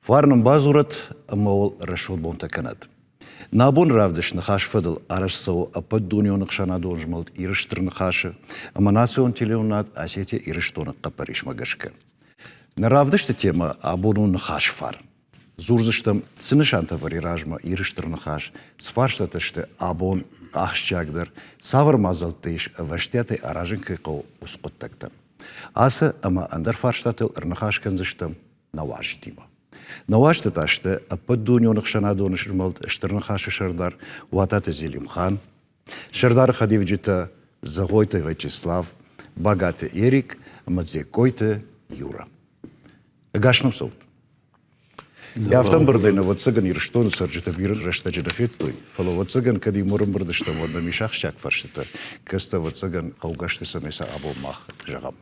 Фарн ын бадзурӕд ӕмӕ уыл рӕсугъд бонтӕ кӕнӕд. Нӕ абоны равдыст ныхас фӕдыл арӕзт цӕуы ӕппӕтдунеон ӕхсӕнадон змӕлд Иры Стыр Ныхасы ӕмӕ национ телеуынынад Осетия-Ирыстоны хъӕппӕрисмӕ гӕсгӕ. Нӕ равдысты темӕ абон у ныхас фарн. Дзурдзыстӕм, цы нысантӕ вӕрйы размӕ Иры Стыр Ныхас, цы фарстатӕ сты абон ахсджиагдӕр, цавӕр мадзӕлттӕ ис ӕвӕстиатӕй аразын кӕй хъӕуы, уыцы хъуыддӕгтӕн. Ацы ӕмӕ ӕндӕр фарстатыл ӕрныхас кӕндзыстӕм нӕ уазджытимӕ. Нӕ уазджытӕ сты ӕппӕтдунеон ӕхсӕнадон змӕлд Стыр Ныхасы сӕрдар Уататы Зелимхан, сӕрдары хӕдивджытӕ Зӕгъойты Вячеслав, Багаты Эрик ӕмӕ Дзеккойты Юра. Ӕгас нӕм цӕут! Афтӕ ӕмбырдӕй ӕвӕццӕгӕн Ирыстоны цӕрджытӕ бирӕ рӕстӕджы нӕ федтой, фӕлӕ ӕвӕццӕгӕн кӕд иумӕ ӕрӕмбырд стӕм, уӕд нӕм ис ахсджиаг фарстытӕ, кӕцытӕ ӕвӕццӕгӕн хъӕугӕ сты, цӕмӕй сӕ абон мах зӕгъӕм.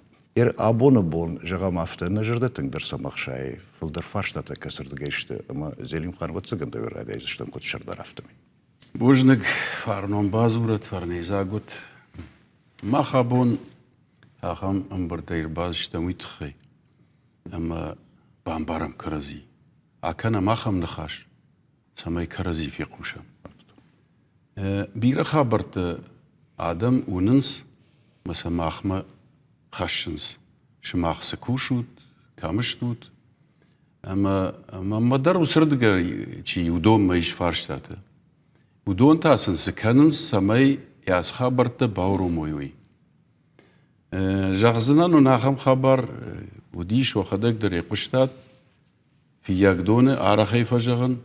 Абоны бон, зӕгъӕм афтӕ, нӕ зӕрдӕ тынгдӕр цӕмӕ хсайы, фылдӕр фарстатӕ кӕцырдыгӕй сты ӕмӕ Зелимхан ӕвӕццӕгӕн дӕуӕй райдайдзыстӕм куыд сӕрдар, афтӕмӕй. Бузныг, фарнон бадзурӕд, фӕрнӕйдзаг уыд. Мах абон ахӕм ӕмбырдӕй ӕрбацыдыстӕм уый тыххӕй, ӕмӕ бамбарӕм кӕрӕдзи, акӕнӕм ахӕм ныхас, цӕмӕй кӕрӕдзи фехъусӕм. Бирӕ хабӕрттӕ адӕм уынынц ӕмӕ сӕ махмӕ хӕссынц. Сымах цы кусут, кӕм стут? Ӕмӕ мӕнмӕ дӕр уыцырдыгӕй чи уыдонмӕ ис фарстатӕ. Уыдон та сын цы кӕнынц, цӕмӕй ацы хабӕрттӕ бауромой, уый. Зӕгъдзынӕн уын ахӕм хабар уыдис, уӕхӕдӕг дӕр ӕй хъуыстат, Фыййагдоны арӕхӕй фӕзӕгъын,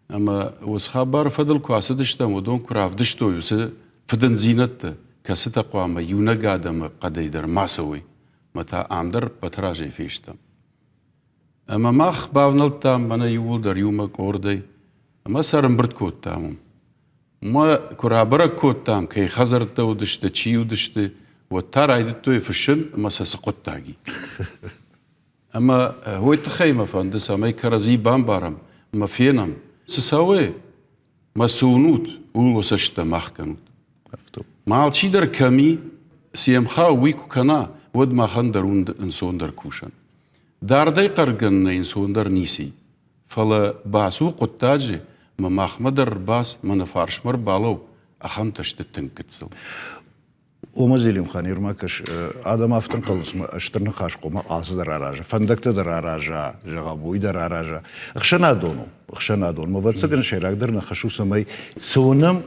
ӕмӕ уыцы хабары фӕдыл куы ацыдыстӕм, уыдон куы равдыстой уыцы фыдындзинӕдтӕ, кӕцытӕ хъуамӕ иунӕг адӕмы хъӕдӕй дӕр ма цӕуой, мӕ та ам дӕр ӕппӕты разӕй фестӕм. Ӕмӕ мах бавнӕлдтам мӕнӕ иууылдӕр иумӕ къордӕй ӕмӕ сӕ ӕрӕмбырд кодтам уым. Уымӕ куы рабӕрӕг кодтам, кӕй хӕдзӕрттӕ уыдысты, чи уыдысты, уӕд та райдыдтой фыссын ӕмӕ сӕ цы хъуыддаг и. Ӕмӕ уый тыххӕй мӕ фӕнды, цӕмӕй кӕрӕдзи бамбарӕм ӕмӕ фенӕм, цы цӕуы, мӕ цы уынут, ууыл уӕ цӕсттӕ мах кӕнут. Ма алчидӕр кӕм и, цы йӕм хауы, уый куы кӕна, уӕд махӕн дӕр у ӕнцондӕр кусӕн. Дардӕй хъӕргӕнынӕй ӕнцондӕр ницы и. Фӕлӕ бацу хъуыддаджы, мӕ махмӕ дӕр ӕрбац, мӕ нӕ фарсмӕ ӕрбалӕуу, ахӕмтӕ сты тынг гыццыл. Ома Зелимхан, Ермакаш, адӕм афтӕ ӕнхъӕлынц, стыр ныхас хъуамӕ алцыдӕр араза, фӕндӕгтӕ дӕр араза, зӕгъӕм, уый дӕр араза. Ӕхсӕнадон у, ӕхсӕнадон. Ӕвӕццӕгӕн, сӕйрагдӕр ныхас у, цӕмӕй цы уынӕм,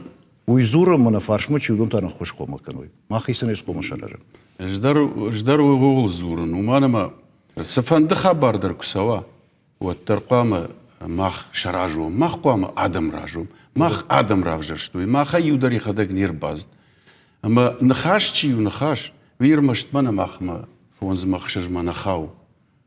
уый дзурӕм, мӕнӕ фарсмӕ чи уыдон та ныххуыс хъуамӕ кӕной. Мах хицӕнӕй цы хъуамӕ саразӕм? Ӕз дӕр, ӕз дӕр ууыл дзурын, уымӕн ӕмӕ цыфӕнды хабар дӕр куы цӕуа, уӕддӕр хъуамӕ мах саразом, мах хъуамӕ адӕм разом, мах адӕм равзӕрстой, махӕй иу дӕр йӕхӕдӕг не рбацыд. Ӕмӕ ныхас чи у ныхас, уый ӕрмӕст мӕнӕ махмӕ фондзмӕ ӕхсӕзмӕ нӕ хауы.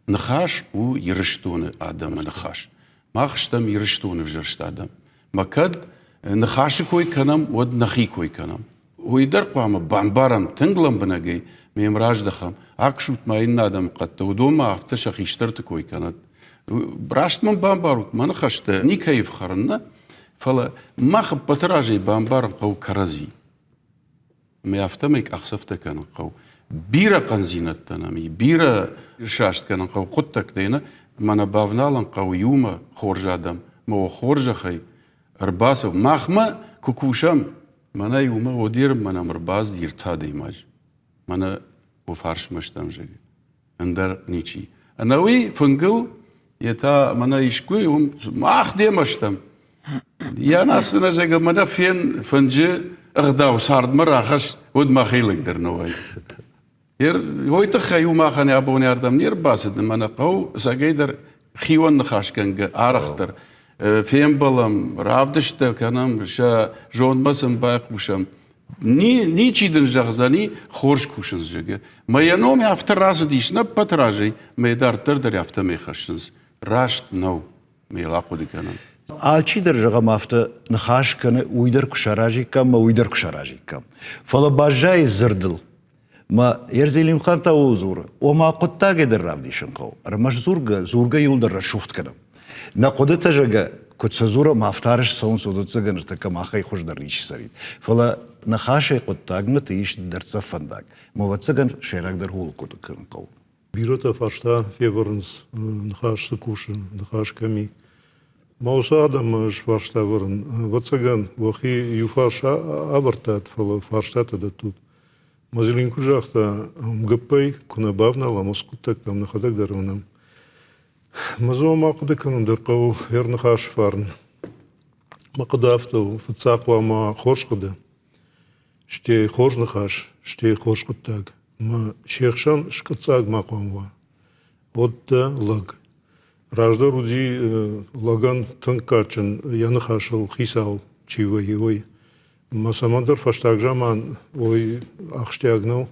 Ныхас у Ирыстоны адӕмы ныхас. Мах стӕм Ирыстоны ӕвзӕрст адӕм. Мӕ кӕд ныхасы кой кӕнӕм, уӕд нӕхи кой кӕнӕм. Уый дӕр хъуамӕ бамбарӕм тынг лӕмбынӕгӕй, ме мраздӕхӕм, аксут ма иннӕ адӕмы хъӕдтӕ, уыдон ма афтӕ сӕ хистӕрты кой кӕнӕд. Раст мын бамбарут, мӕ ныхӕстӕ никӕй фхӕрын, нӕ, фӕлӕ мах ӕппӕты разӕй бамбарын хъӕуы кӕрӕдзи. Ӕмӕ афтӕмӕй къахдзӕфтӕ кӕнын хъӕуы. Бирӕ хъӕндзинӕдтӕ нӕм и, бирӕ сраст кӕнын хъӕуы хъуыддӕгтӕ, нӕ, ӕмӕ нӕ бавналын хъӕуы иумӕ хорз адӕм, мӕ уӕ хорзӕхӕй ӕрбацӕу. Махмӕ куы кусӕм, мӕнӕ иумӕ Одер мӕнӕм ӕрбацыд ӕртӕ адӕймаджы. Мӕнӕ уӕ фарсмӕ стӕм, зӕгъы. Ӕндӕр ничи. Ӕнӕуи фынгыл йе та мӕнӕ искуы уым мах демӕ стӕм. Йӕ нацына зӕгъы, мӕнӕ фен фынджы ӕгъдау цардмӕ рахӕсс, уӕд мӕхи лӕг дӕр нӕ уаид. Уый тыххӕй у махӕн абон ардӕм не рбацыд, мӕнӕ хъӕу сагӕй дӕр хион ныхасгӕнгӕ арӕхдӕр фембӕлӕм, равдысттӕ кӕнӕм, сӕ зондмӕ сын байхъусӕм. Ничи дын зӕгъдзӕни, хорз кусын, зӕгъы. Мӕ йӕ ном афтӕ рацыдис нӕ ппӕт разӕй, мӕ дарддӕр дӕр афтӕмӕй хӕссынц. Раст нӕу, ме ахъуыды кӕнӕм. Алчидӕр, зӕгъӕм, афтӕ ныхас кӕны, уый дӕр куы саразиккам, мӕ уый дӕр куы саразиккам. Фӕлӕ баззайы дзырдыл. Мӕ Ерзелимхан та ууыл дзуры, ома хъуыддагӕй дӕр равдисын хъӕуы, ӕрмӕст дзургӕ, дзургӕ иуылдӕр рӕсугъд кӕнӕм. Нӕ хъуыдытӕ, зӕгъгӕ, куыд сӕ дзурӕм, афтӕ арӕзт цӕуынц, ӕвӕццӕгӕн, ныртӕккӕ махӕй хуыздӕр ничи цӕрид. Фӕлӕ ныхасӕй хъуыддагмӕ ис дӕрддзӕф фӕндаг. Ӕмӕ, ӕвӕццӕгӕн, сӕйрагдӕр ууыл хъуыды кӕнын хъӕуы. Бирӕтӕ фарста февӕрынц, ныхас цы кусы, ныхас кӕм и. Мӕ уыцы адӕммӕ ӕз фарста ӕвӕрын. Ӕвӕццӕгӕн, уӕхи иу фарс авӕрдтат, фӕлӕ фарстатӕ дӕттут. Мазелин куыд загъта, гыппӕй куы нӕ бавналӕм уыцы хъуыддӕгтӕм, нӕхӕдӕг дӕр уынӕм. Мӕ ма хъуыды кӕнын дӕр хъӕуы ӕрныхасы фарн. Мӕ хъуыды афтӕ у, фыццаг хъуамӕ хорз хъуыды, стӕй хорз ныхас, стӕй хорз хъуыддаг. Мӕ се хсӕн скъуыддзаг ма хъуамӕ уа. Уӕд дӕ лӕг. Раздӕр уыди лӕгӕн тынг кадджын йӕ ныхасыл хицау чи вӕййы, уый. Мӕ цӕмӕндӕр фӕстаг заман уый ахсджиаг нӕу.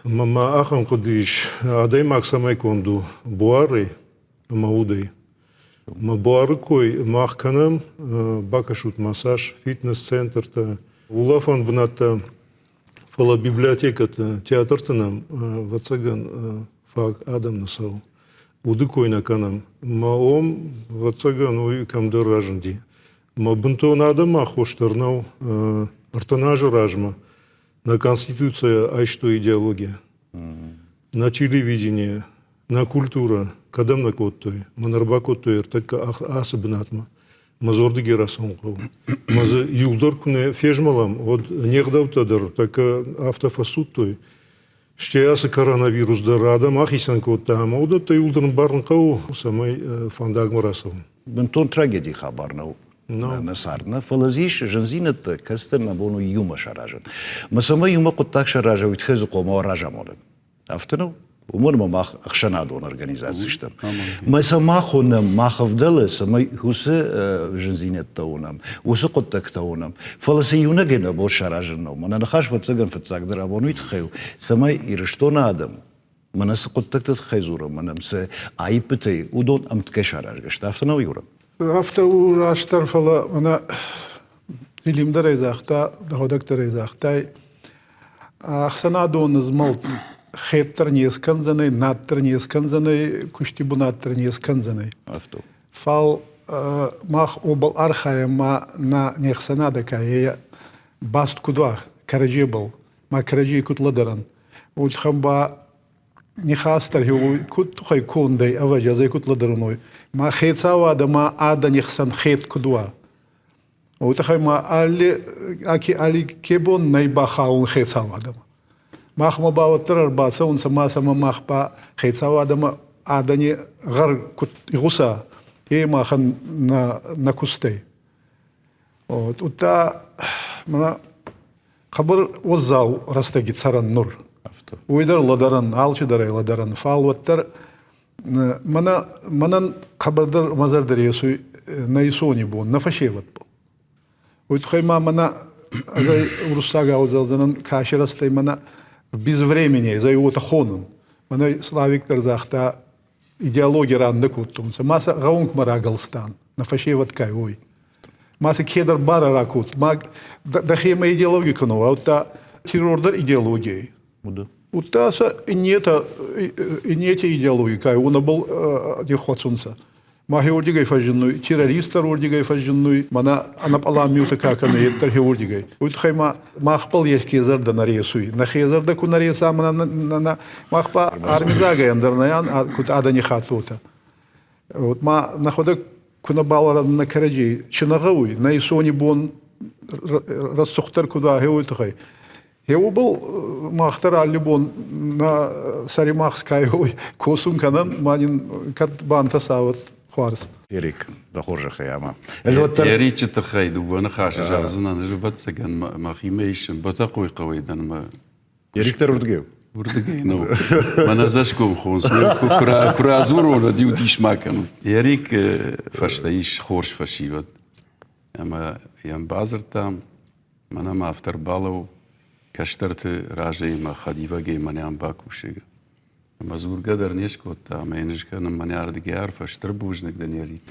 Ӕмӕ ма ахӕм хъуыды ис, адӕймаг цӕмӕй конд у буарӕй ӕмӕ удӕй. Мӕ буары кой мах кӕнӕм, бакӕсут ма цас фитнес-центртӕ, улӕфӕн бынӕттӕ, фӕлӕ библиотекӕты, театрты нӕм, ӕвӕццӕгӕн, фаг адӕм нӕ цӕуы. Уды кой нӕ кӕнӕм. Мӕ ом, ӕвӕццӕгӕн, уый кӕмдӕр разынди. Мӕ бынтон адӕмы аххос дӕр нӕу. 30 азы размӕ нӕ Конституцийӕ айстой идеология. Нӕ телевидение, нӕ культурӕ кӕдӕм нӕ кодтой, мӕн ӕрбакодтой ӕртӕккӕ ацы бынатмӕ. Мӕ зордыгӕй рацӕуын хъӕуы. Мӕ дзы иу дӕр куы нӕ фезмӕлӕм, уӕд не гъдӕуттӕ дӕр тӕккӕ афтӕ фӕцудтой. Стӕй ацы коронавирус дӕр адӕм ахицӕн кодта ӕмӕ уыдӕттӕ иуылдӕр ӕмбарын хъӕуы, цӕмӕй фӕндагмӕ рацӕуын. Бынтон трагедийы хабар нӕу нӕ цард нӕ, фӕлӕ дзы ис зындзинӕдтӕ, кӕцытӕ нӕ бон у иумӕ саразын. Мӕ цӕмӕй иумӕ хъуыддаг сараза, уый тыххӕй дзы хъуамӕ уа разамонӕг. Афтӕ нӕу? Уымӕн ӕмӕ мах ӕхсӕнадон организаци стӕм. Мӕ сӕ мах уынӕм, мах ӕвдӕлы, цӕмӕй уыцы зындзинӕдтӕ уынӕм, уыцы хъуыддӕгтӕ уынӕм. Фӕлӕ сӕ иунӕгӕй нӕ бон саразын нӕу. Мӕнӕ ныхас фыццагӕн фыццагдӕр абон уый тыххӕй у, цӕмӕй Ирыстоны адӕм мӕнӕ цы хъуыддӕгты тыххӕй дзурӕм, мӕнӕ цы аиппытӕй, уыдон ӕмткӕй саразгӕ сты. Афтӕ нӕу, Юра? Афтӕ у растдӕр, фӕлӕ мӕнӕ Илим дӕр ӕй загъта, дӕхуӕдӕг дӕр ӕй загътай, ӕхсӕнадон змӕлд хеддӕр не скӕндзӕнӕй, над дӕр не скӕндзӕнӕй, кусти бунат дӕр не скӕндзӕнӕй. Афтӕ. Фал мах уобӕл архайӕн ма нӕ не хсӕнадӕ ка е баст куд уа кӕрӕдзебӕл, ма кӕрӕдзей куд лӕдӕрӕн. Уотӕ ба нихас дӕр куд тухӕй кондӕй, ӕвӕдзи, ӕз ӕй куд лӕдӕрун, уой. Ма хецауадӕ ма адӕни хсӕн хед куд уа. Уой туххӕй ма алли, аки алли ке бон нӕй бахаун хецауадӕмӕ. Махмӕ ба уӕддӕр ӕрбацӕунцӕ ма сӕмӕ мах ба хецауадӕмӕ адӕни гъӕр куд игъуса, е махӕн нӕ, нӕ кустӕй. Вот, удта мӕнӕ хъӕбӕр уӕззау рӕстӕги цӕрӕн нур. Уой дӕр лӕдӕрӕн, алчидӕр ӕй лӕдӕрӕн, фал уӕддӕр мӕнӕ мӕнӕн хъӕбӕрдӕр мӕ зӕрдӕ ресуй нӕ исони бон, нӕ фӕсевӕдбӕл. Уой туххӕй ма мӕнӕ ӕз ӕй уруссагау зӕгъдзӕнӕн каши рӕстӕй мӕнӕ без времени, ӕз ӕй уотӕ хонун. Мӕнӕ Славик дӕр загъта, идеологи рандӕ кодтонцӕ, ма сӕ гъӕунгмӕ рагӕлстан, нӕ фӕсевӕд ка уой. Ма сӕ кедӕр барӕ ракодта, ма дӕхемӕ идеологи куы нӕ уа, удта террор дӕр идеологи Удта сӕ иннетӕ, иннети идеологи ка уонӕбӕл ниххуӕцунцӕ. Ма хеуордигӕй фӕззиннуй, террорист дӕр уордигӕй фӕззиннуй, мӕнӕ ӕнӕпълан миутӕ ка кӕнуй, е дӕр хеуордигӕй. Уой туххӕй ма махбӕл еске зӕрдӕ нӕ ресуй. Нӕхе зӕрдӕ ку нӕ реса, мӕнӕ мах ба армидзагӕй ӕндӕр нӕ ан, куд адӕни хатт уотӕ. Вот ма нӕхуӕдӕг ку нӕ балӕрӕн нӕ кӕрӕдзей, чи нӕ гъӕуй, нӕ исони бон рӕсугъддӕр куд уа, уой туххӕй. Еубал мах дӕр алли бон нӕ сӕри махс кайой косун кӕнӕн, ма нин кӕд бантӕса, уӕд хуарз. Эрик, дӕ хорзӕхӕй ӕма. Эричы тыххӕй дыууӕ ныхасы зӕгъдзынӕн, ӕз ӕвӕццӕгӕн мӕхимӕ исын Бӕтӕхъойы хъӕуӕй дӕн мӕ Эрик дӕр уырдыгӕй у? Уырдыгӕй нӕу. Мӕнӕ зӕсгом хонс, куы радзурон, уӕд иу дис ма кӕнут. Эрик фӕстӕ ис хорз фӕсивӕд. Ӕмӕ йӕм бадзырдтам, мӕнӕ ма афтӕ ӕрбалӕуу, кӕстӕрты разӕй мӕ хӕдивӕгӕй мӕнӕ ам бакусӕг. Ӕмӕ дзургӕ дӕр не скодта, ӕмӕ йын скӕнын мӕнӕ ардыгӕй арфӕ, стыр бузныг дӕн, Эрик.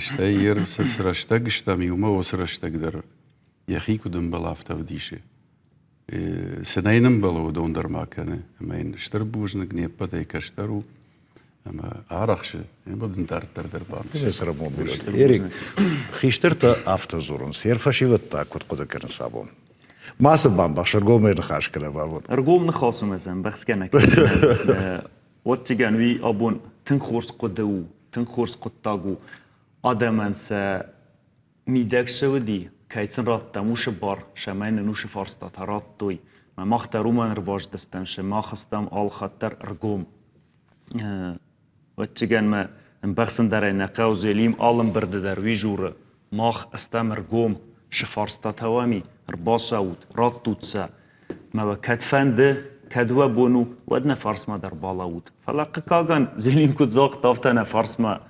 Стӕй ер цы рӕстӕг стӕм иумӕ, уыцы рӕстӕг дӕр йӕхи куыд ӕмбӕлы, афтӕ ӕвдисы. Цы нӕ йын ӕмбӕлы, уыдон дӕр ма кӕны. Ӕмӕ йын стыр бузныг, не ппӕтӕй кӕстӕр у. Ӕмӕ арӕхсы, ӕмӕ дын дарддӕр дӕр бантысы. Эрик, хистӕртӕ афтӕ дзурынц, йе фӕсивӕд та куыд хъуыды кӕнынц абон? Мацы бамбӕхс, ӕргомӕй ныхас кӕнӕм абон. Ӕргом ныхас уымӕ ӕмбӕхсгӕ нӕ Ӕвӕццӕгӕн, уый абон тынг хорз хъуыды у, тынг хорз хъуыддаг у. Адӕмӕн сӕ мидӕг цы уыди, кӕй сын радтам уыцы бар, цӕмӕй нын уыцы фарстатӕ радтой. Мӕ мах дӕр уымӕн ӕрбаздӕхтӕм, сӕ мах стӕм алхатт дӕр ӕргом. Ӕвӕццӕгӕн мӕ ӕмбӕхсын дӕр ӕй нӕ хъӕуы, Зелим алы ӕмбырды дӕр уый дзуры, мах стӕм ӕргом, цы фарстатӕ уӕм и, ӕрбацӕут, раттут сӕ. Мӕ уӕ кӕд фӕнды, кӕд уӕ бон у, уӕд нӕ фарсмӕ дӕр балӕуут. Фӕлӕ хъыгагӕн, Зелим куыд загъта, афтӕ нӕ фарсмӕ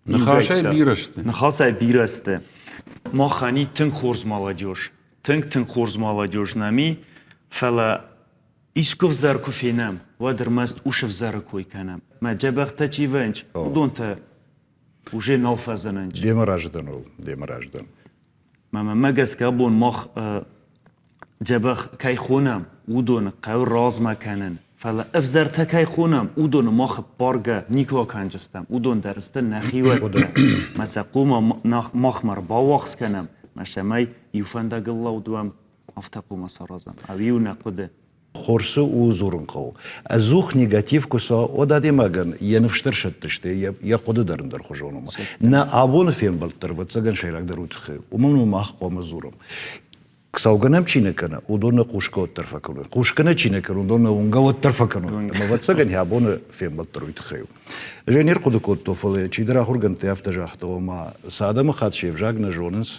Ныхасӕй бирӕ сты. Ныхасӕй бирӕ сты. Махӕн и тынг хорз молодежь. Тынг-тынг хорз молодежь нӕм и, фӕлӕ искуы взӕр куы фенӕм, уӕд ӕрмӕст усы взӕры кой кӕнӕм. Мӕ дзӕбӕхтӕ чи вӕййынц, уыдон та уже нал фӕзынынц. Демӕ разы дӕн ол, демӕ разы дӕн. Мӕнмӕ гӕсгӕ абон мах дзӕбӕх кӕй хонӕм, уыдоны хъӕуы размӕ кӕнын. Фӕлӕ ӕвзӕртӕ кӕй хонӕм, уыдоны мах ӕппаргӕ никуы акӕнджыстӕм. Уыдон дӕр сты нӕхиуӕттӕ. Мӕ сӕ хъуамӕ махмӕ ӕрбаввахс кӕнӕм, мӕ цӕмӕй иу фӕндагыл лӕуд уӕм, афтӕ хъуамӕ саразӕм. Ӕви у нӕ хъуыды? Хорз цы у дзурын хъӕуы. Ӕдзух негатив куы цӕуа, уӕд адӕймагӕн йӕ ныфс дӕр сӕттысты, йӕ хъуыды дӕр ӕндӕрхуызон у. Нӕ абоны фембӕлд дӕр, ӕвӕццӕгӕн, сӕйрагдӕр у тыххӕй. Уымӕн ӕмӕ мах хъуамӕ дзурӕм. Цӕугӕ нӕм чи нӕ кӕны, уыдон нӕ хъусгӕ уӕддӕр фӕкӕной. Хъусгӕ нӕ чи нӕ кӕны, уыдон нӕ уынгӕ уӕддӕр фӕкӕной. Ӕмӕ, ӕвӕццӕгӕн, йӕ абоны фембӕлд дӕр уый тыххӕй у. Ӕз ӕй не рхъуыды кодтон, фӕлӕ чидӕр ахуыргӕндтӕ афтӕ загъта, ома, цы адӕмыхатт се взаг нӕ зонынц,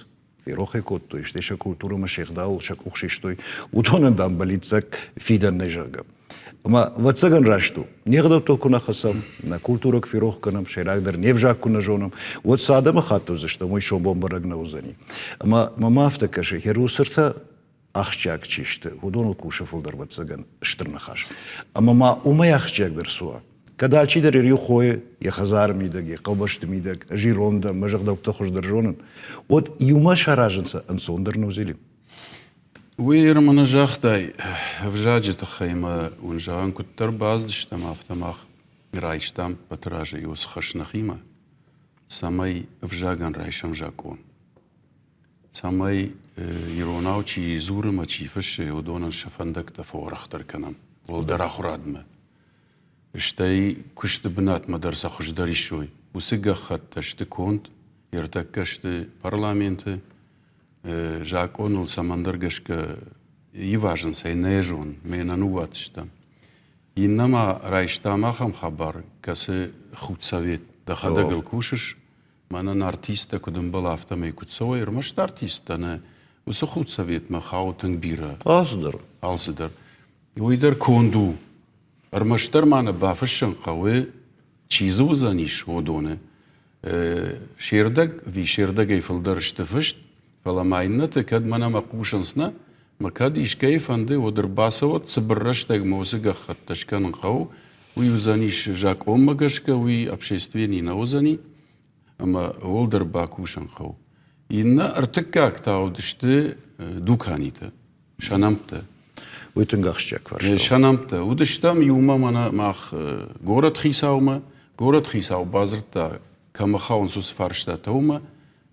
ферох ӕй кодтой, стӕй сӕ культурӕмӕ се гъдауыл сӕ къух систой, уыдонӕн, дам, бӕллиццаг фидӕн нӕй, зӕгъгӕ. Ӕмӕ, ӕвӕццӕгӕн, раст у. Не гъдӕуттыл куы нӕ хӕцӕм, нӕ культурӕ куы ферох кӕнӕм, сӕйрагдӕр не взаг куы нӕ зонӕм, уӕд цы адӕмыхатт уыдзыстӕм, уый сомбон бӕрӕг нӕ уыдзӕни. Ӕмӕ мӕм афтӕ кӕсы, Херусыртӕ ахсджиаг чи сты, уыдоныл кусы фылдӕр, ӕвӕццӕгӕн, стыр ныхас. Ӕмӕ ма уымӕй ахсджиагдӕр цы уа? Кӕд алчидӕр йӕ риу хойы, йӕ хӕдзары мидӕг, йӕ хъӕубӕсты мидӕг, ӕз ирон дӕн, мӕ зӕгъдӕуттӕ хуыздӕр зонын, уӕд иумӕ саразын сӕ ӕнцондӕр нӕ уыдзӕни? Уый мын загътай, ӕвзаджы тыххӕй мӕ уын зӕгъын куыддӕр бацыдыстӕм, афтӕ мах райстам Батыразы уыцы хӕс нӕхимӕ, цӕмӕй ӕвзагӕн райсӕм закъон. Цӕмӕй иронау чи дзуры ӕмӕ чи фыссы, уыдонӕн сӕ фӕндӕгтӕ фӕуӕрӕхдӕр кӕнӕм уӕлдӕр ахуырадмӕ. Стӕй куысты бынатмӕ дӕр сӕ хуыздӕр исой. Уыцы гӕххӕттӕ сты конд, ӕртӕккӕ сты парламенты, закъоныл цӕмӕндӕр гӕсгӕ ивазынц ӕй нӕ зон, ме нӕ ныууадздзыстӕм. Иннӕ ма райстам ахӕм хабар, кӕцы худсовет дӕхӕдӕг ыл кусыс, мӕнӕн артисттӕ куыд ӕмбӕлы, афтӕмӕй куыд цӕуой, ӕрмӕст артисттӕ нӕ, уыцы худсоветмӕ хауы тынг бирӕ. Алцыдӕр. Алцыдӕр. Уый дӕр конд у. Ӕрмӕстдӕр ма нӕ бафыссын хъӕуы, чи дзы уыдзӕнис, уыдоны. Се рдӕг ӕви се рдӕгӕй фылдӕр сты фыст, фӕлӕ ма иннӕты кӕд мӕнӕ мӕ хъусынц нӕ, мӕ кӕд искӕйы фӕнды, уӕд ӕрбацӕуӕд, цыбыр рӕстӕгмӕ уыцы гӕххӕттӕ скӕнын хъӕуы, уый уыдзӕнис закъонмӕ гӕсгӕ, уый общественный нӕ уыдзӕни, ӕмӕ ууыл дӕр бакусын хъӕуы. Иннӕ ӕртыккаг та уыдысты дуканитӕ, сӕ нӕмттӕ. Уый тынг ахсджиаг фарста. Сӕ нӕмттӕ. Уыдыстӕм иумӕ мӕнӕ мах горӕт хицаумӕ. Горӕт хицау бадзырдта, кӕмӕ хауынц уыцы фарстатӕ, уымӕ.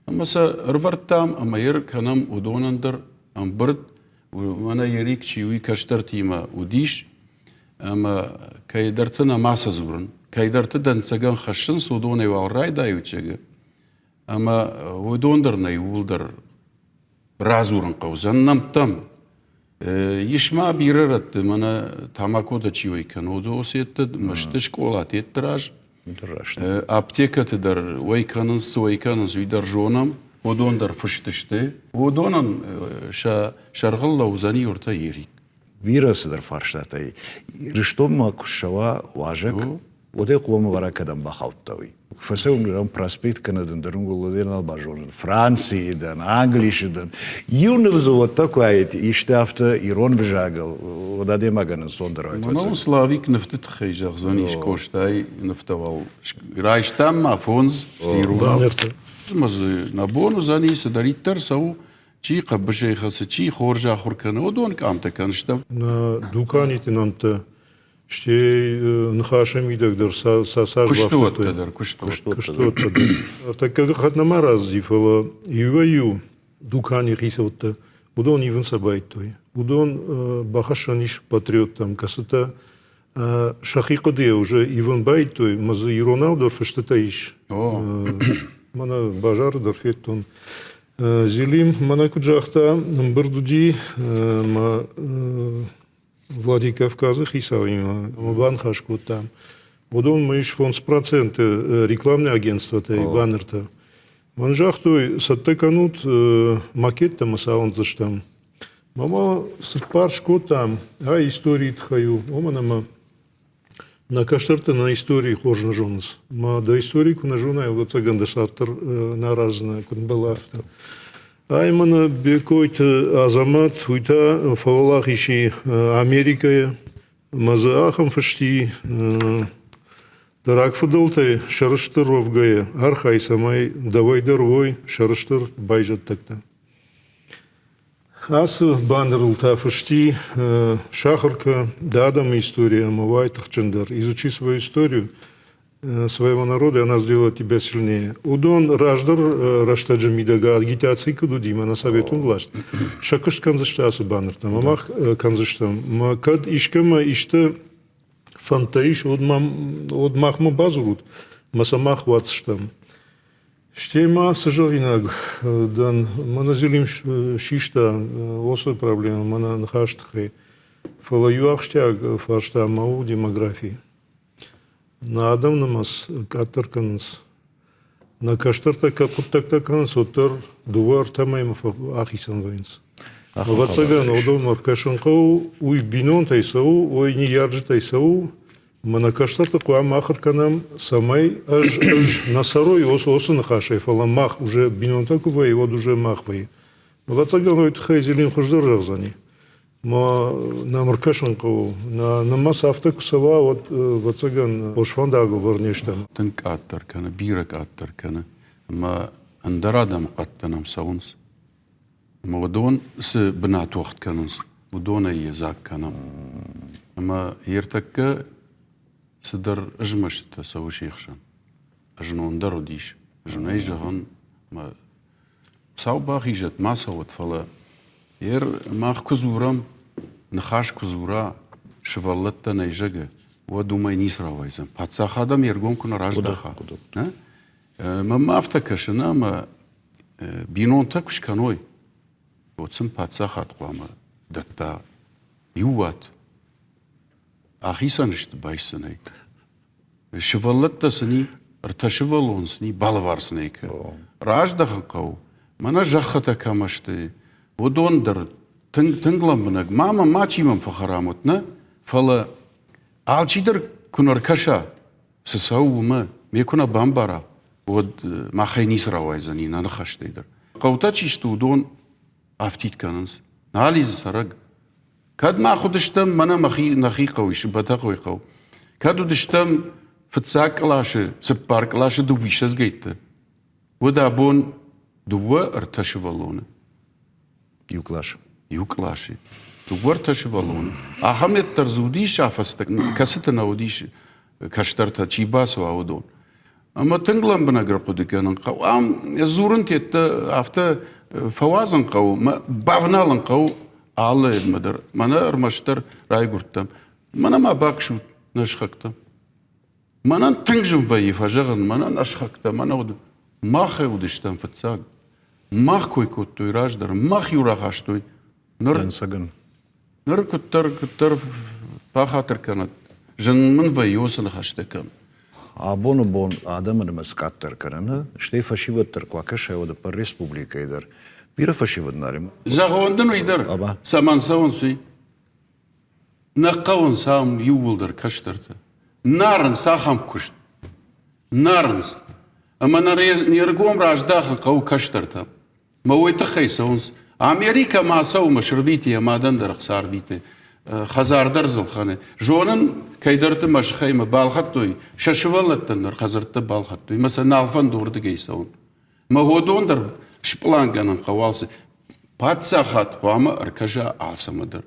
Ӕмӕ сӕ ӕрвӕрдтам ӕмӕ йӕ кӕнӕм уыдонӕн дӕр ӕмбырд. Мӕнӕ Ерик чи, уый кӕстӕртимӕ уыдис. Ӕмӕ кӕйдӕрты нӕма сӕ дзурын, кӕйдӕрты дӕнцӕгӕн хӕссынц, уыдонӕй уал райдайут, зӕгъы. Ӕмӕ уыдон дӕр нӕ иууылдӕр радзурын хъӕудзӕн нӕмттӕм. Ис ма бирӕ рӕтты, мӕнӕ тамакотӕ чи уӕй кӕны, уыдон сетты, мӕсты скъолаты етты раз. Аптекӕты дӕр уӕй кӕнынц, цы уӕй кӕнынц, уый дӕр зонӕм. Уыдон дӕр фыст сты. Уыдонӕн сӕ сӕргъыл лӕудзӕни уӕртӕ Ерик. Бирӕ цыдӕр фарстатӕй. Ирыстонмӕ куы ссӕуа уазӕг, уӕд ӕй хъуамӕ бара кӕдӕм бахаудта, уый. Фӕцӕуын рам проспект кӕнӕ дын дӕр уӕд нал базонын. Францийы дӕн, Англисы дӕн. Иу ныв дзы уӕдта куы аид, исты афтӕ ирон взагыл, уӕд адӕймагӕн ӕнцондӕр уайд. Мӕнӕ Славик нывты тыххӕй зӕгъдзӕнис Къостайы нывтӕ уал. Райстам ма фондз иронау. Ӕмӕ дзы нӕ бон уыдзӕни, цыдӕриддӕр цӕуы, чи хъӕбысӕй хӕцы, чи хорз ахуыр кӕны, уыдон къамтӕ кӕныстӕм. Нӕ дуканиты нӕмттӕ, стӕй ныхасы мидӕг дӕр сӕ цас Куыстуӕттӕ дӕр, Уыдон ивын сӕ байдтой. Уыдон бахӕссӕн ис патриоттӕм, кӕцытӕ сӕхи хъуыдыйӕ уже ивын байдтой, мӕ дзы иронау дӕр фыстытӕ ис. Мӕнӕ базары дӕр федтон. Зелим мӕнӕ куыд загъта, ӕмбырд уыди мӕ Владикавказы хицауимӕ ӕмӕ баныхас кодтам. Уыдонмӕ ис 5% рекламный агентствотӕй баннертӕ. Мӕн загътой, цӕттӕ кӕнут макеттӕ мӕ сауындздзыстӕм. Мама цыппар скодтам, ай историйы тыххӕй у, уымӕн ӕмӕ нӕ кӕстӕртӕ нӕ историйы хорз нӕ зонынц. Ма дӕ истори куы нӕ зонай, ӕвӕццӕгӕн дӕ цард дӕр нӕ араздзынӕ, куыд ӕмбӕлы, афтӕ. Ай мӕнӕ Бекойты Азӕмӕт, уый та фӕуӕлахиз и Америкӕйы. Мӕ дзы ахӕм фысти, дӕ рагфыдӕлтӕй сӕрыстыр уӕвгӕйӕ, архай, цӕмӕй дӕуӕй дӕр уой сӕрыстыр байзӕддӕгтӕ. Ацы баннерыл та фысти сахар кӕ дӕ адӕмы истори ӕмӕ уай тыхджындӕр. Изучи свою историю своего народа, и она сделает тебя сильнее. Уыдон раздӕр рӕстӕджы мидӕг агитаци куыд уыди, мӕнӕ советон власть, сӕ куыст кӕндзысты ацы баннертӕм, ӕмӕ мах кӕндзыстӕм. Мӕ кӕд искӕмӕ исты фӕндтӕ ис, уӕд махмӕ бадзурут, мӕ сӕ мах уадздзыстӕм. Стӕй ма цы зӕгъинаг дӕн, мӕнӕ Зелим систа уыцы проблемӕ мӕнӕ ныхас тыххӕй. Фӕлӕ иу ахсджиаг фарста ма у демографи. Нӕ адӕм нымӕц къаддӕр кӕнынц. Нӕ кӕстӕртӕ кӕд хъуыддӕгтӕ кӕнынц, уӕддӕр дыууӕ ӕртӕ мӕймӕ ахицӕн вӕййынц. Ӕвӕццӕгӕн, уыдонмӕ ӕркӕсын хъӕуы, уый бинонтӕй цӕуы, уый ныййарджытӕй цӕуы, Мӕ нӕ кӕстӕрты хъуамӕ ахуыр кӕнӕм, цӕмӕй ӕз ӕз нӕ цӕрой уыцы ныхасӕй, фӕлӕ мах уже бинонтӕ куы вӕййы, уӕд уже мах вӕййы. Ӕвӕццӕгӕн, уый тыххӕй Зелим хуыздӕр зӕгъдзӕни. Ма нӕм ӕркӕсын хъӕуы. Нӕ нымӕц афтӕ куы цӕуа, уӕд, ӕвӕццӕгӕн, хорз фӕндагыл дӕр не стӕм. Тынг къаддӕр кӕны, бирӕ къаддӕр кӕны. Ӕмӕ ӕндӕр адӕмы хъӕдтӕ нӕм цӕуынц. Ӕмӕ уыдон цы бынат уӕгъд кӕнынц, уыдонӕй йедзаг кӕнӕм. Ӕмӕ ӕртӕккӕ цыдӕр змӕстытӕ цӕуы се хсӕн. Знон дӕр уыдис. Зынӕй зӕгъын, мӕ Хуыцау бахизӕд, ма цӕуӕд, фӕлӕ ер мах куы дзурӕм, ныхас куы дзура, сывӕллӕттӕ нӕй зӕгъы, уӕд уымӕй ницы рауайдзӕн. Паддзахадӕн йе ргом куы нӕ раздаха. Мӕнмӕ афтӕ кӕсы, нӕ, ӕмӕ бинонтӕ куы скӕной, уӕд сын паддзахад хъуамӕ дӕтта иу уат. Ахицӕн сты байсынӕй. Сывӕллӕттӕ сын и, ӕртӕ сывӕллон сын и, балӕвар сын ӕй кӕн. Раздӕхын хъӕуы, мӕнӕ зӕххытӕ кӕм сты, уыдон дӕр тынг, тынг лӕмбынӕг. Ма мӕм, мачи мӕм фӕхӕрам ут, нӕ? Фӕлӕ алчидӕр куы нӕ ркӕса, цы цӕуы, уымӕ, ме куы нӕ бамбара, уӕд махӕй ницы рауайдзӕни нӕ ныхӕстӕй дӕр. Хъӕутӕ чи сты, уыдон афтид кӕнынц. Нал и дзы цӕрӕг. Кӕд мах уыдыстӕм, мӕнӕ мӕхи, нӕхи хъӕу ис, Бӕтӕхъойы хъӕу. Кӕд уыдыстӕм фыццаг къласы, цыппар къласы дыууиссӕдзгӕйтты, уӕд абон дыууӕ, ӕртӕ сывӕллоны. Иу къласы. Иу къласы. Дыууӕ, ӕртӕ сывӕллоны. Ахӕм дӕр дзы уыдис афӕдзтӕ, кӕцыты нӕ уыдис кӕстӕртӕ, чи бацӕуа, уыдон. Ӕмӕ тынг лӕмбынӕг ӕрхъуыды кӕнын хъӕуы. Ам дзурын тедтӕ афтӕ фӕуадзын хъӕуы, мӕ бавналын хъӕуы алы едмӕ дӕр. Мӕнӕ ӕрмӕстдӕр райгуырдтӕн. Мӕнӕ ма баксут нӕ сыхӕгтӕм. Мӕнӕн тынг зын вӕййы фӕзӕгъын, мӕнӕ нӕ сыхӕгтӕ, мӕнӕ уыд. Мах уыдыстӕм фыццаг. Мах кой кодтой раздӕр, мах-иу рахастой. Ныр, Дӕнцӕгӕн. Ныр куыддӕр, куыддӕр бахатыр кӕнӕд. Зын мын вӕййы уыцы ныхӕстӕ кӕн. Абоны бон адӕмы нымӕц къаддӕр кӕныны, стӕй фӕсивӕд дӕр куы акӕсай, уӕд ӕппӕт республикӕйы дӕр бирӕ фӕсивӕд нал и. Зӕгъон дын уый дӕр, цӕмӕн цӕуынц, уый. Нӕ хъӕуынц ам иууылдӕр кӕстӕртӕ. Нарынц ахӕм куыст. Нарынц. Ӕмӕ нӕ не ргом раздахын хъӕуы кӕстӕртӕм. Мӕ уой тыххӕй цӕуынц. Америкӕмӕ ацӕуы мӕ сырвиты, йӕ мадӕн дӕр ӕхца ӕрвиты. Хӕдзар дӕр дзы лхӕны. Зонын, кӕйдӕрты мӕ сыхӕй мӕ балхӕдтой, сӕ сывӕллӕттӕн дӕр хӕдзӕрттӕ балхӕдтой, мӕ сӕ нал фӕнды уырдыгӕй цӕуын. Мӕ уыдон дӕр спълан кӕнын хъӕуы алцы. Паддзахад хъуамӕ ӕркӕса алцӕмӕ дӕр.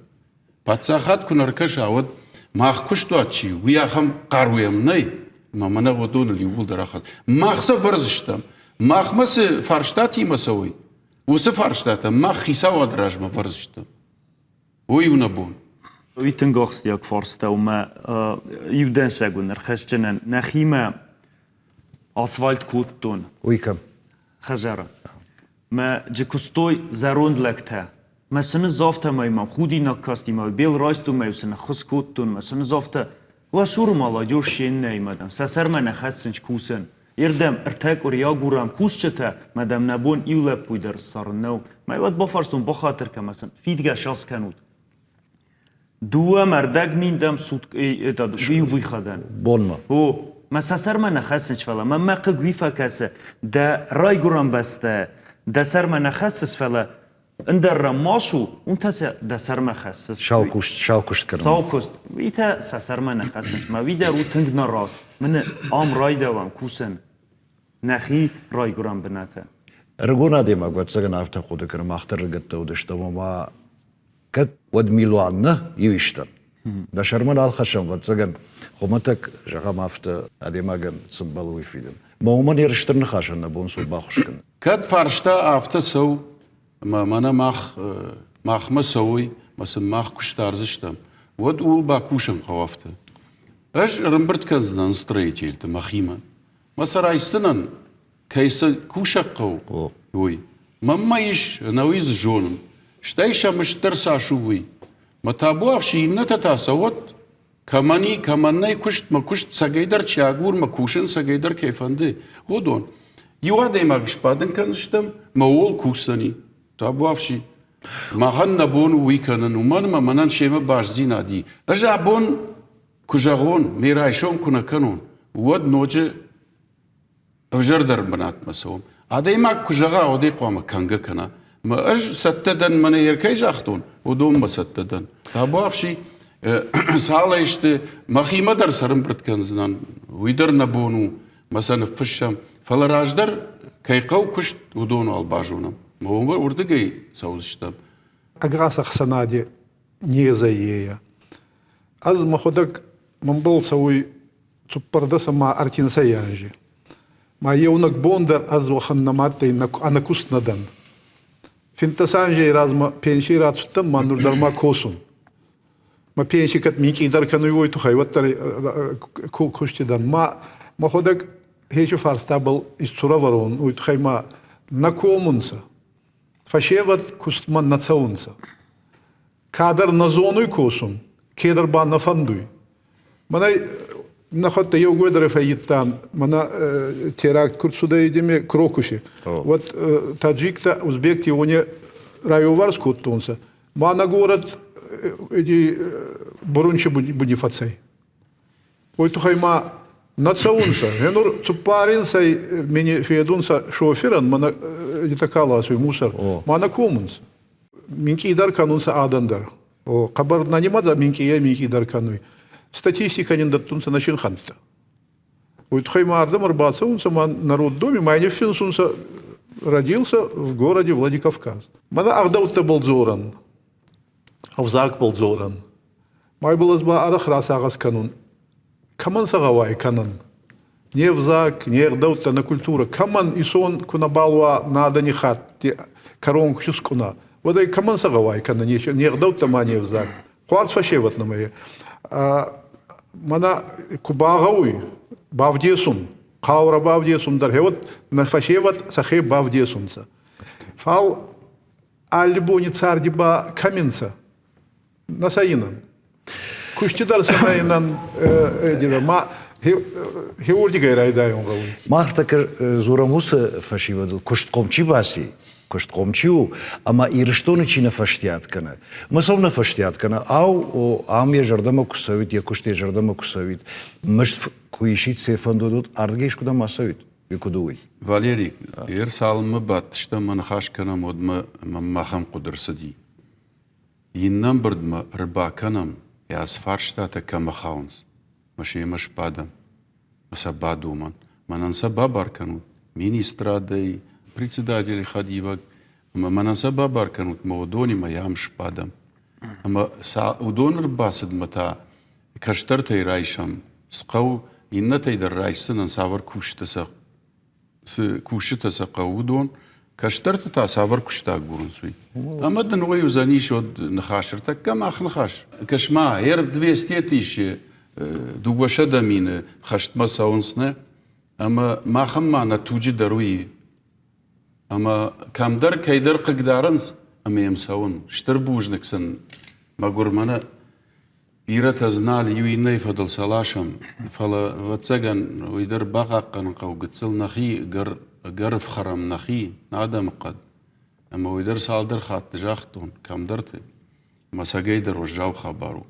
Паддзахад куы нӕ ркӕса, уӕд мах куыстуат чи у, уый ахӕм хъару йӕм нӕй, ӕмӕ мӕнӕ уыдоныл иууылдӕр ахӕц. Мах сӕ вӕрдзыстӕм. Махмӕ цы фарстатимӕ цӕуой, Уыцы фарстатӕ мах хицауады размӕ вӕрдзыстӕм. Уый у нӕ бон. Уый тынг ахсджиаг фарста у мӕ иу дӕнцӕг уын ӕрхӕсджынӕн. Нӕхимӕ асфальт кодтон. Уый кӕм? Хӕдзары. Мӕ джы куыстой зӕронд лӕгтӕ. Мӕ цы ныдзавтӕ мӕм худинаг касти мӕ бел райстон мӕ сын ӕххуыс кодтон мӕ цы ныдзавтӕ. Уӕ цуры молодежь се ннӕимӕ дам, сӕ сӕрмӕ нӕ хӕссынц кусӕн. Ирдӕм ӕртӕ къуыри агурӕм кусджытӕ, мӕ дам нӕ бон иу лӕппуйы дӕр ссарын нӕу. Мӕ уӕд бафарстон бахатыр кӕмӕ сын, фидгӕ сас кӕнут. Дыууӕ мӕ ӕрдӕг мин дам иу выходӕн. Бонмӕ. О, мӕ сӕ сӕрмӕ нӕ хӕссынц, фӕлӕ мӕм мӕ хъыг уый фӕкӕсы, дӕ райгуырӕн бӕстӕ дӕ сӕрмӕ нӕ хӕссыс, фӕлӕ ӕндӕр ран ма су, уым та сӕ дӕ сӕрмӕ хӕссыс. Сау куыст, сау куыст кӕнын. Сау куыст. Уый та сӕ сӕрмӕ нӕ хӕссынц. Мӕ уый дӕр у тынг нӕраст. Мын ам райдауӕм кусӕн нӕхи райгуырӕн бынаты. Ӕрыгон адӕймаг, ӕвӕццӕгӕн, афтӕ хъуыды кӕны, мах дӕр ӕрыгӕттӕ уыдыстӕм ӕмӕ кӕд уӕд милуан нӕ иу истӕн. Дӕ сӕрмӕ нал хӕссӕм, ӕвӕццӕгӕн, хуымӕтӕг, зӕгъӕм, афтӕ адӕймагӕн цы мбӕлы, уый фидын. Мӕ уымӕн йе стыр ныхасӕн нӕ бон цы у баххуыс кӕнын. Кӕд фарста афтӕ цӕуы, ӕмӕ мӕнӕ мах, махмӕ цӕуой, мӕ сын мах куы стардзыстӕм, уӕд ууыл бакусын хъӕуы афтӕ. Ӕз ӕрӕмбырд кӕндзынӕн строительты мӕхимӕ. Мӕ сӕ райсдзынӕн, кӕй сӕ кусӕг хъӕуы, уый. Мӕнмӕ ис, ӕнӕуи дзы зонын. Стӕй сӕ мызд дӕр цас у, уый. Мӕ табуафси иннӕтӕ та цӕуӕд, кӕмӕн и, кӕмӕн нӕй куыст, мӕ куыст цӕгӕйдӕр чи агур, мӕ кусын цӕгӕйдӕр кӕй фӕнды, уыдон. Иу адӕймаг сбадын кӕндзыстӕм, мӕ ууыл кусдзӕни. Табуафси. Махӕн нӕ бон у уый кӕнын, уымӕн ӕмӕ мӕнӕн семӕ бастдзинад и. Ӕз абон куы зӕгъон, ме райсом куы нӕ кӕнон, уӕд ноджы ӕвзӕрдӕр бынатмӕ цӕуӕм. Адӕймаг куы зӕгъа, уӕд ӕй хъуамӕ кӕнгӕ кӕна. Мӕ ӕз цӕттӕ дӕн, мӕнӕ йӕ кӕй загътон, уыдонмӕ цӕттӕ дӕн. Табуафси, цалӕй сты, мӕхимӕ дӕр сӕрымбырд кӕндзынӕн, уый дӕр нӕ бон у, мӕ сӕ ныффыссӕм. Фӕлӕ раздӕр кӕй хъӕуы куыст, уыдон уал базонӕм. Мӕ уырдыгӕй цӕудзыстӕм. Ӕгас ӕхсӕнади незӕй Ӕз мӕхуӕдӕг мӕнбӕл цӕуй цуппӕрдӕс ӕма ӕртинсӕй анзи. Ма еунӕг бон дӕр ӕз уӕхӕн нӕма адтӕй, ӕнӕкуст нӕ дӕн. Финддӕс анзей размӕ пенсий рацудтӕн ма нур дӕр ма косун. Мӕ пенси кӕд минкъийдӕр кӕнуй, уой туххӕй уӕддӕр кусти дӕн. Ма мӕхуӕдӕг хечи фарстабӕл исцурӕвӕрун, уой туххӕй ма нӕ комунцӕ. Фӕсевӕд кустмӕ нӕ цӕунцӕ. Кадӕр нӕ зонуй косун, кедӕр ба нӕ фӕндуй. Мӕнӕ нӕхуӕдтӕ еугуйдӕр фӕййидтан, мӕнӕ теракт ку рцудӕй деме Крокуси. Вот таджиктӕ, узбекти уони райоварс кодтонцӕ. Ма нӕ горӕт эти бурунчи буни фӕцӕй. Уой туххӕй ма нӕ цӕунцӕ. Гъенур цуппаринсӕй мини федунцӕ шоферӕн, мӕнӕ это каласуй мусор, ма нӕ комунцӕ. Минкъийдӕр кӕнунцӕ адӕн дӕр. О, хъӕбӕр нӕ нимӕдзӕ минкъийӕй минкъийдӕр кӕнуй. Статистикӕ нин дӕттунцӕ нӕ синхӕнттӕ. Уой туххӕй ма ардӕм ӕрбацӕунцӕ ма народдоми ма ниффинсунцӕ родился в городе Владикавказ. Мӕнӕ ӕгъдӕуттӕбӕл дзорӕн, ӕвзагбӕл дзорӕн. Майбыл ӕз ба арӕх расагъӕс кӕнун, кӕмӕн сӕ гъӕуай кӕнӕн? Не взаг, не гъдӕуттӕ, нӕ культурӕ кӕмӕн исон ку нӕбал уа нӕ адӕни хатти кӕрон ку скъуна, уӕд ӕй кӕмӕн сӕ гъӕуай кӕнӕн не гъдӕуттӕ ма не взаг? Хуарз фӕсевӕд нӕмӕ е. Мӕнӕ ку багъӕуй бавдесун, хъаурӕ бавдесун дӕр, гъе нӕ фӕсевӕд сӕхе бавдесунцӕ. Фал алли бони царди ба кӕми нцӕ? Нӕ сӕйинӕн. Кусти дӕр сӕйинӕн ма хеуордигӕй райдайун гъӕуй. Мах тӕккӕ дзурӕм уыцы фӕсивӕдыл, куыстхъом чи баци, куыстхъом чи у, ӕмӕ Ирыстоны чи нӕ фӕстиат кӕны. Мӕ цӕу нӕ фӕстиат кӕны, ау, ам йӕ зӕрдӕмӕ куы цӕуид, йӕ куыст йӕ зӕрдӕмӕ куы цӕуид, мызд куы исид, цы фӕндуд уыд, ардыгӕй искуыдӕм ацӕуид, уый куыд у уый? Валерий, ер цалынмӕ бадтыстӕм ӕмӕ ныхас кӕнӕм, уӕдмӕ мӕм ахӕм хъуыды рцыди. Иннӕ ӕмбырдмӕ ӕрбакӕнӕм, йӕ цы фарстатӕ кӕмӕ хауынц, мӕ семӕ сбадӕм, мӕ сӕ бадомӕн. Мӕнӕн сӕ бабар кӕнут министрадӕй, председатели хӕдивӕг, ӕмӕ мӕнӕн сӕ бабар кӕнут, мӕ уыдонимӕ йӕм сбадӕм. Ӕмӕ сӕ уыдон ӕрбацыдмӕ та кӕстӕртӕй райсӕм, цы хъӕуы, иннӕтӕй дӕр райсдзынӕн, цавӕр кусджытӕ сӕ цы кусджытӕ сӕ хъӕуы, уыдон. Кӕстӕрты та цавӕр куыст агурынц, уый. Ӕмӕ дын уый уыдзӕнис уӕд ныхас, ӕртӕккӕ мах ныхас. Кӕс-ма, ӕр 200 ис 200 мины хӕстмӕ цӕуынц, нӕ? Ӕмӕ махӕн ма нӕ туджы дӕр уый. Ӕмӕ кӕмдӕр кӕйдӕр хъыгдарынц, ӕмӕ йӕм цӕуын. Стыр бузныг сын, мӕгуыр мӕнӕ Бирӕтӕ дзы нал иу иннӕйы фӕдыл сӕ ласӕм, фӕлӕ, ӕвӕццӕгӕн, уый дӕр бахъахъхъӕнын хъӕуы гыццыл нӕхи ӕгӕр ӕфхӕрӕм нӕхи, нӕ адӕмы хъӕд. Ӕмӕ уый дӕр цалдӕр хатты загътон кӕмдӕрты, ӕмӕ цӕгӕйдӕр уӕззау хабар у.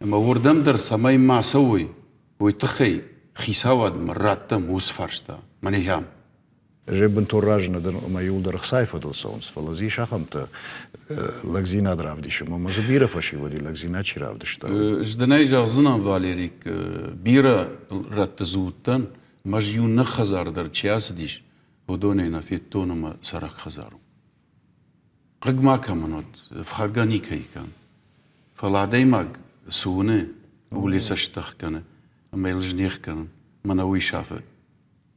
Ӕмӕ уырдӕм дӕр цӕмӕй ма цӕуой, уый тыххӕй хицауадмӕ раттӕм уыцы фарста. Мӕнӕ ахӕм. Ӕз бынтон разы нӕ дӕн, ӕмӕ иуылдӕр ӕхцайы фӕдыл цӕуынц, фӕлӕ дзы ис ахӕмтӕ лӕгдзинад равдисын. Ӕмӕ дзы бирӕ фӕсивӕди лӕгдзинад чи равдыста. Ӕз дын ӕй зӕгъдзынӕн, Валерик, бирӕ рӕтты дзы уыдтӕн, ӕмӕ ӕз иунӕг хӕдзар дӕр чи ацыдис, уыдонӕй нӕ федтон ӕмӕ цӕрӕг хӕдзар у. Хъыг ма кӕмӕн уыд, ӕфхӕргӕ никӕй кӕн. Фӕлӕ адӕймаг цы уыны, ууыл йӕ цӕст ӕхгӕны ӕмӕ йыл ӕз не хгӕнын, мӕнӕ уый сафы.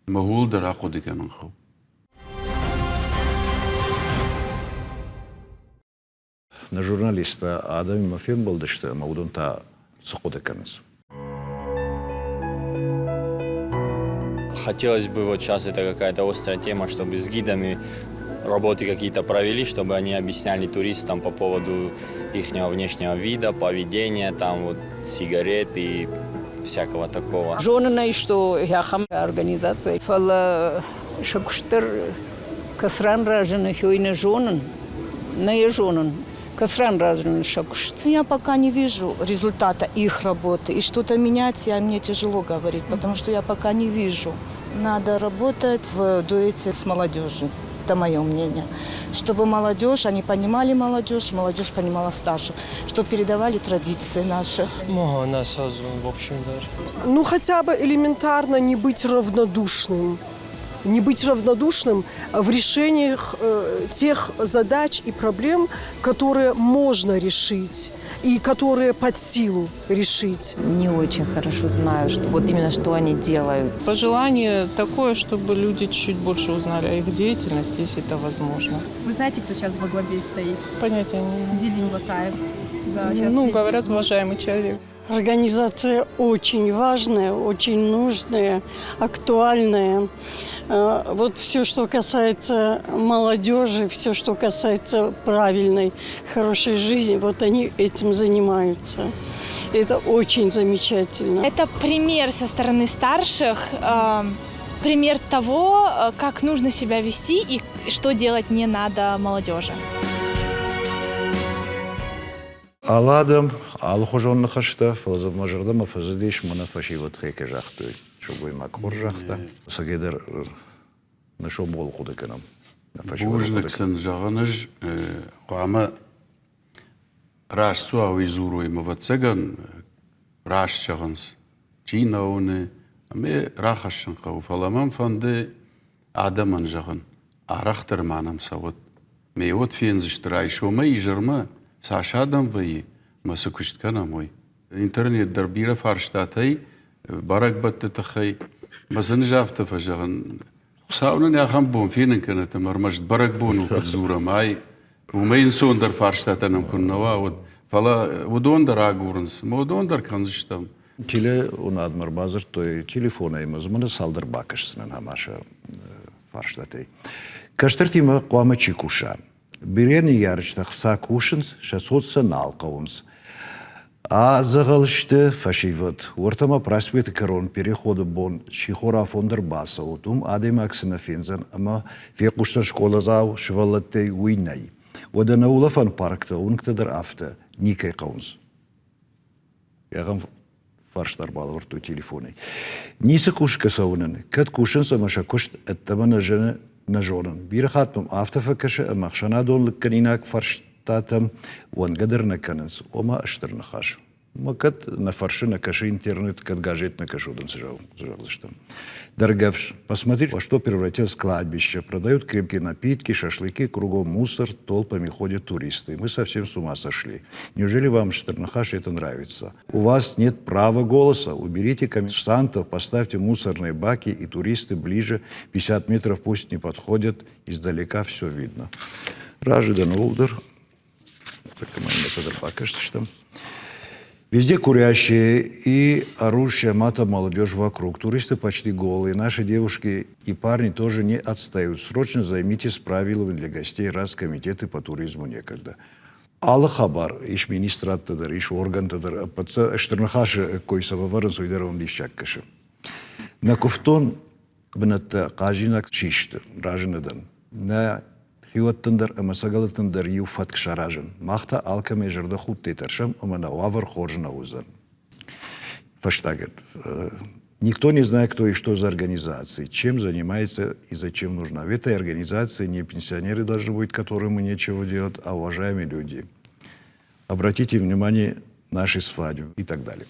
Ӕмӕ ууыл дӕр ахъуыды кӕнын хъӕуы. Нӕ журналисттӕ адӕмимӕ фембӕлдысты ӕмӕ уыдон та цы хъуыды кӕнынц? Хотелось бы, вот сейчас это какая-то острая тема, чтобы с гидами работы какие-то провели, чтобы они объясняли туристам по поводу их внешнего вида, поведения, там вот сигарет и всякого такого. Зонын ӕй, что ахӕм организаци, фӕлӕ сӕ куыст дӕр кӕцыран разыны, хёй нӕ зонын, нӕ йӕ зонын, кӕцыран разыны сӕ куыст. Я пока не вижу результата их работы, и что-то менять я, мне тяжело говорить, потому что я пока не вижу. Надо работать в дуэте с молодежью. Это мое мнение. Чтобы молодежь, они понимали молодежь, молодежь понимала старших, чтобы передавали традиции наши. в общем даже. Ну, хотя бы элементарно не быть равнодушным не быть равнодушным в решениях э, тех задач и проблем, которые можно решить и которые под силу решить. Не очень хорошо знаю, что вот именно что они делают. Пожелание такое, чтобы люди чуть больше узнали о их деятельности, если это возможно. Вы знаете, кто сейчас во главе стоит? Понятия не имею. Зелим Ватаев. Да, сейчас ну, говорят, уважаемый человек. Организация очень важная, очень нужная, актуальная. Э, вот все, что касается молодежи, все, что касается правильной, хорошей жизни, вот они этим занимаются. Это очень замечательно. Это пример со стороны старших, э, пример того, э, как нужно себя вести и что делать не надо молодежи. Алы адӕм алыхуызон ныхӕстӕ, фӕлӕ дзы мӕ зӕрдӕмӕ фӕзыдис, мӕнӕ фӕсивӕд кӕй загътой, сылгоймаг хорз загъта. Цӕгӕйдӕр нӕ сомбол хъуыды кӕнӕм. Бузныг сын зӕгъын ӕз хъуамӕ раст цы уа, уый дзурой. Ӕвӕццӕгӕн, раст зӕгъынц, чи нӕ уыны, ӕмӕ рахӕссын хъӕуы. Фӕлӕ мӕм фӕнды адӕмӕн зӕгъын, арӕхдӕр ма нӕм цӕуӕд. Ме уӕд фендзысты райсомӕй изӕрмӕ, цас адӕм вӕййы мӕ цы куыст кӕнӕм, уый. Интернет дӕр бирӕ фарстатӕй, бӕрӕгбӕтты тыххӕй. Мӕ сын ӕз афтӕ фӕзӕгъын, Хуыцау нын ахӕм бон фенын кӕнӕт ӕмӕ ӕрмӕст бӕрӕгбоныл куыд дзурӕм, ай уымӕй ӕнцондӕр фарстатӕ нӕм куыннӕ уа, уӕд. Фӕлӕ уыдон дӕр агурынц, ӕмӕ уыдон дӕр кӕндзыстӕм. Телеуынадмӕ ӕрбадзырдтой телефонӕй ӕмӕ дзы мӕнӕ цалдӕр бакӕсдзынӕн ӕмӕ сӕ фарстатӕй. Кӕстӕртимӕ хъуамӕ чи куса? Бирӕ ныййарджытӕ хца кусынц, сӕ цот сӕ нал хъӕуынц. Адзӕгъӕл сты фӕсивӕд. Уӕртӕ ма проспекты кӕрон переходы бон сихорафон дӕр бацӕут, уым адӕймаг цы нӕ фендзӕн ӕмӕ фехъусдзӕн скъоладзау сывӕллӕттӕй, уый нӕй. Уӕдӕ нӕ улӕфӕн парктӕ, уынгтӕ дӕр афтӕ никӕй хъӕуынц. Егъӕм фарст ӕрбалӕвӕрдтой телефонӕй. Ницы кусгӕ цӕуынӕн, кӕд кусынц ӕмӕ сӕ куыст ӕддӕмӕ нӕ зыны, нӕ зонын. Бирӕ хатт мӕм афтӕ фӕкӕсы, ӕмӕ ӕхсӕнадон лыггӕнинаг фарстатӕм уӕнгӕ дӕр нӕ кӕнынц, ома стыр ныхас. Ма кӕд нӕ фӕрсы, нӕ кӕсы интернет, кӕд газет нӕ кӕсы, уыдон цы зӕгъдзыстӕм. Дӕргӕвс. Посмотри, во что превратилось кладбище. Продают крепкие напитки, шашлыки, кругом мусор, толпами ходят туристы. Мы совсем с ума сошли. Неужели вам, Стыр Ныхас, это нравится? У вас нет права голоса. Уберите коммерсантов, поставьте мусорные баки, и туристы ближе 50 метров пусть не подходят. Издалека все видно. Разы дӕн ууыл бакӕсдзыстӕм. Везде курящие и орущая матом молодежь вокруг. Туристы почти голые. Наши девушки и парни тоже не отстают. Срочно займитесь правилами для гостей, раз комитеты по туризму некогда. Алы хабар, ис министрадтӕ дӕр, ис органтӕ дӕр, ӕппӕт сӕ стыр ныхасы кой сӕ вӕвӕрынц, уый дӕр уым диссаг кӕсы. Нӕ куывтон бынӕттӕ хъазинаг чи сты, разыны дӕн. Нӕ хиуӕттӕн дӕр ӕмӕ сӕгӕлӕттӕн дӕр иу фӕтк саразын. Мах та алкӕмӕй зӕрдӕхудтӕй тӕрсӕм ӕмӕ нӕ уавӕр хорз нӕ уыдзӕн. Фӕстагӕд. Никто не знает, кто и что за организации, чем занимается и зачем нужна. В этой организации не пенсионеры должны быть, которым нечего делать, а уважаемые люди. Обратите внимание наши свадьбы и так далее.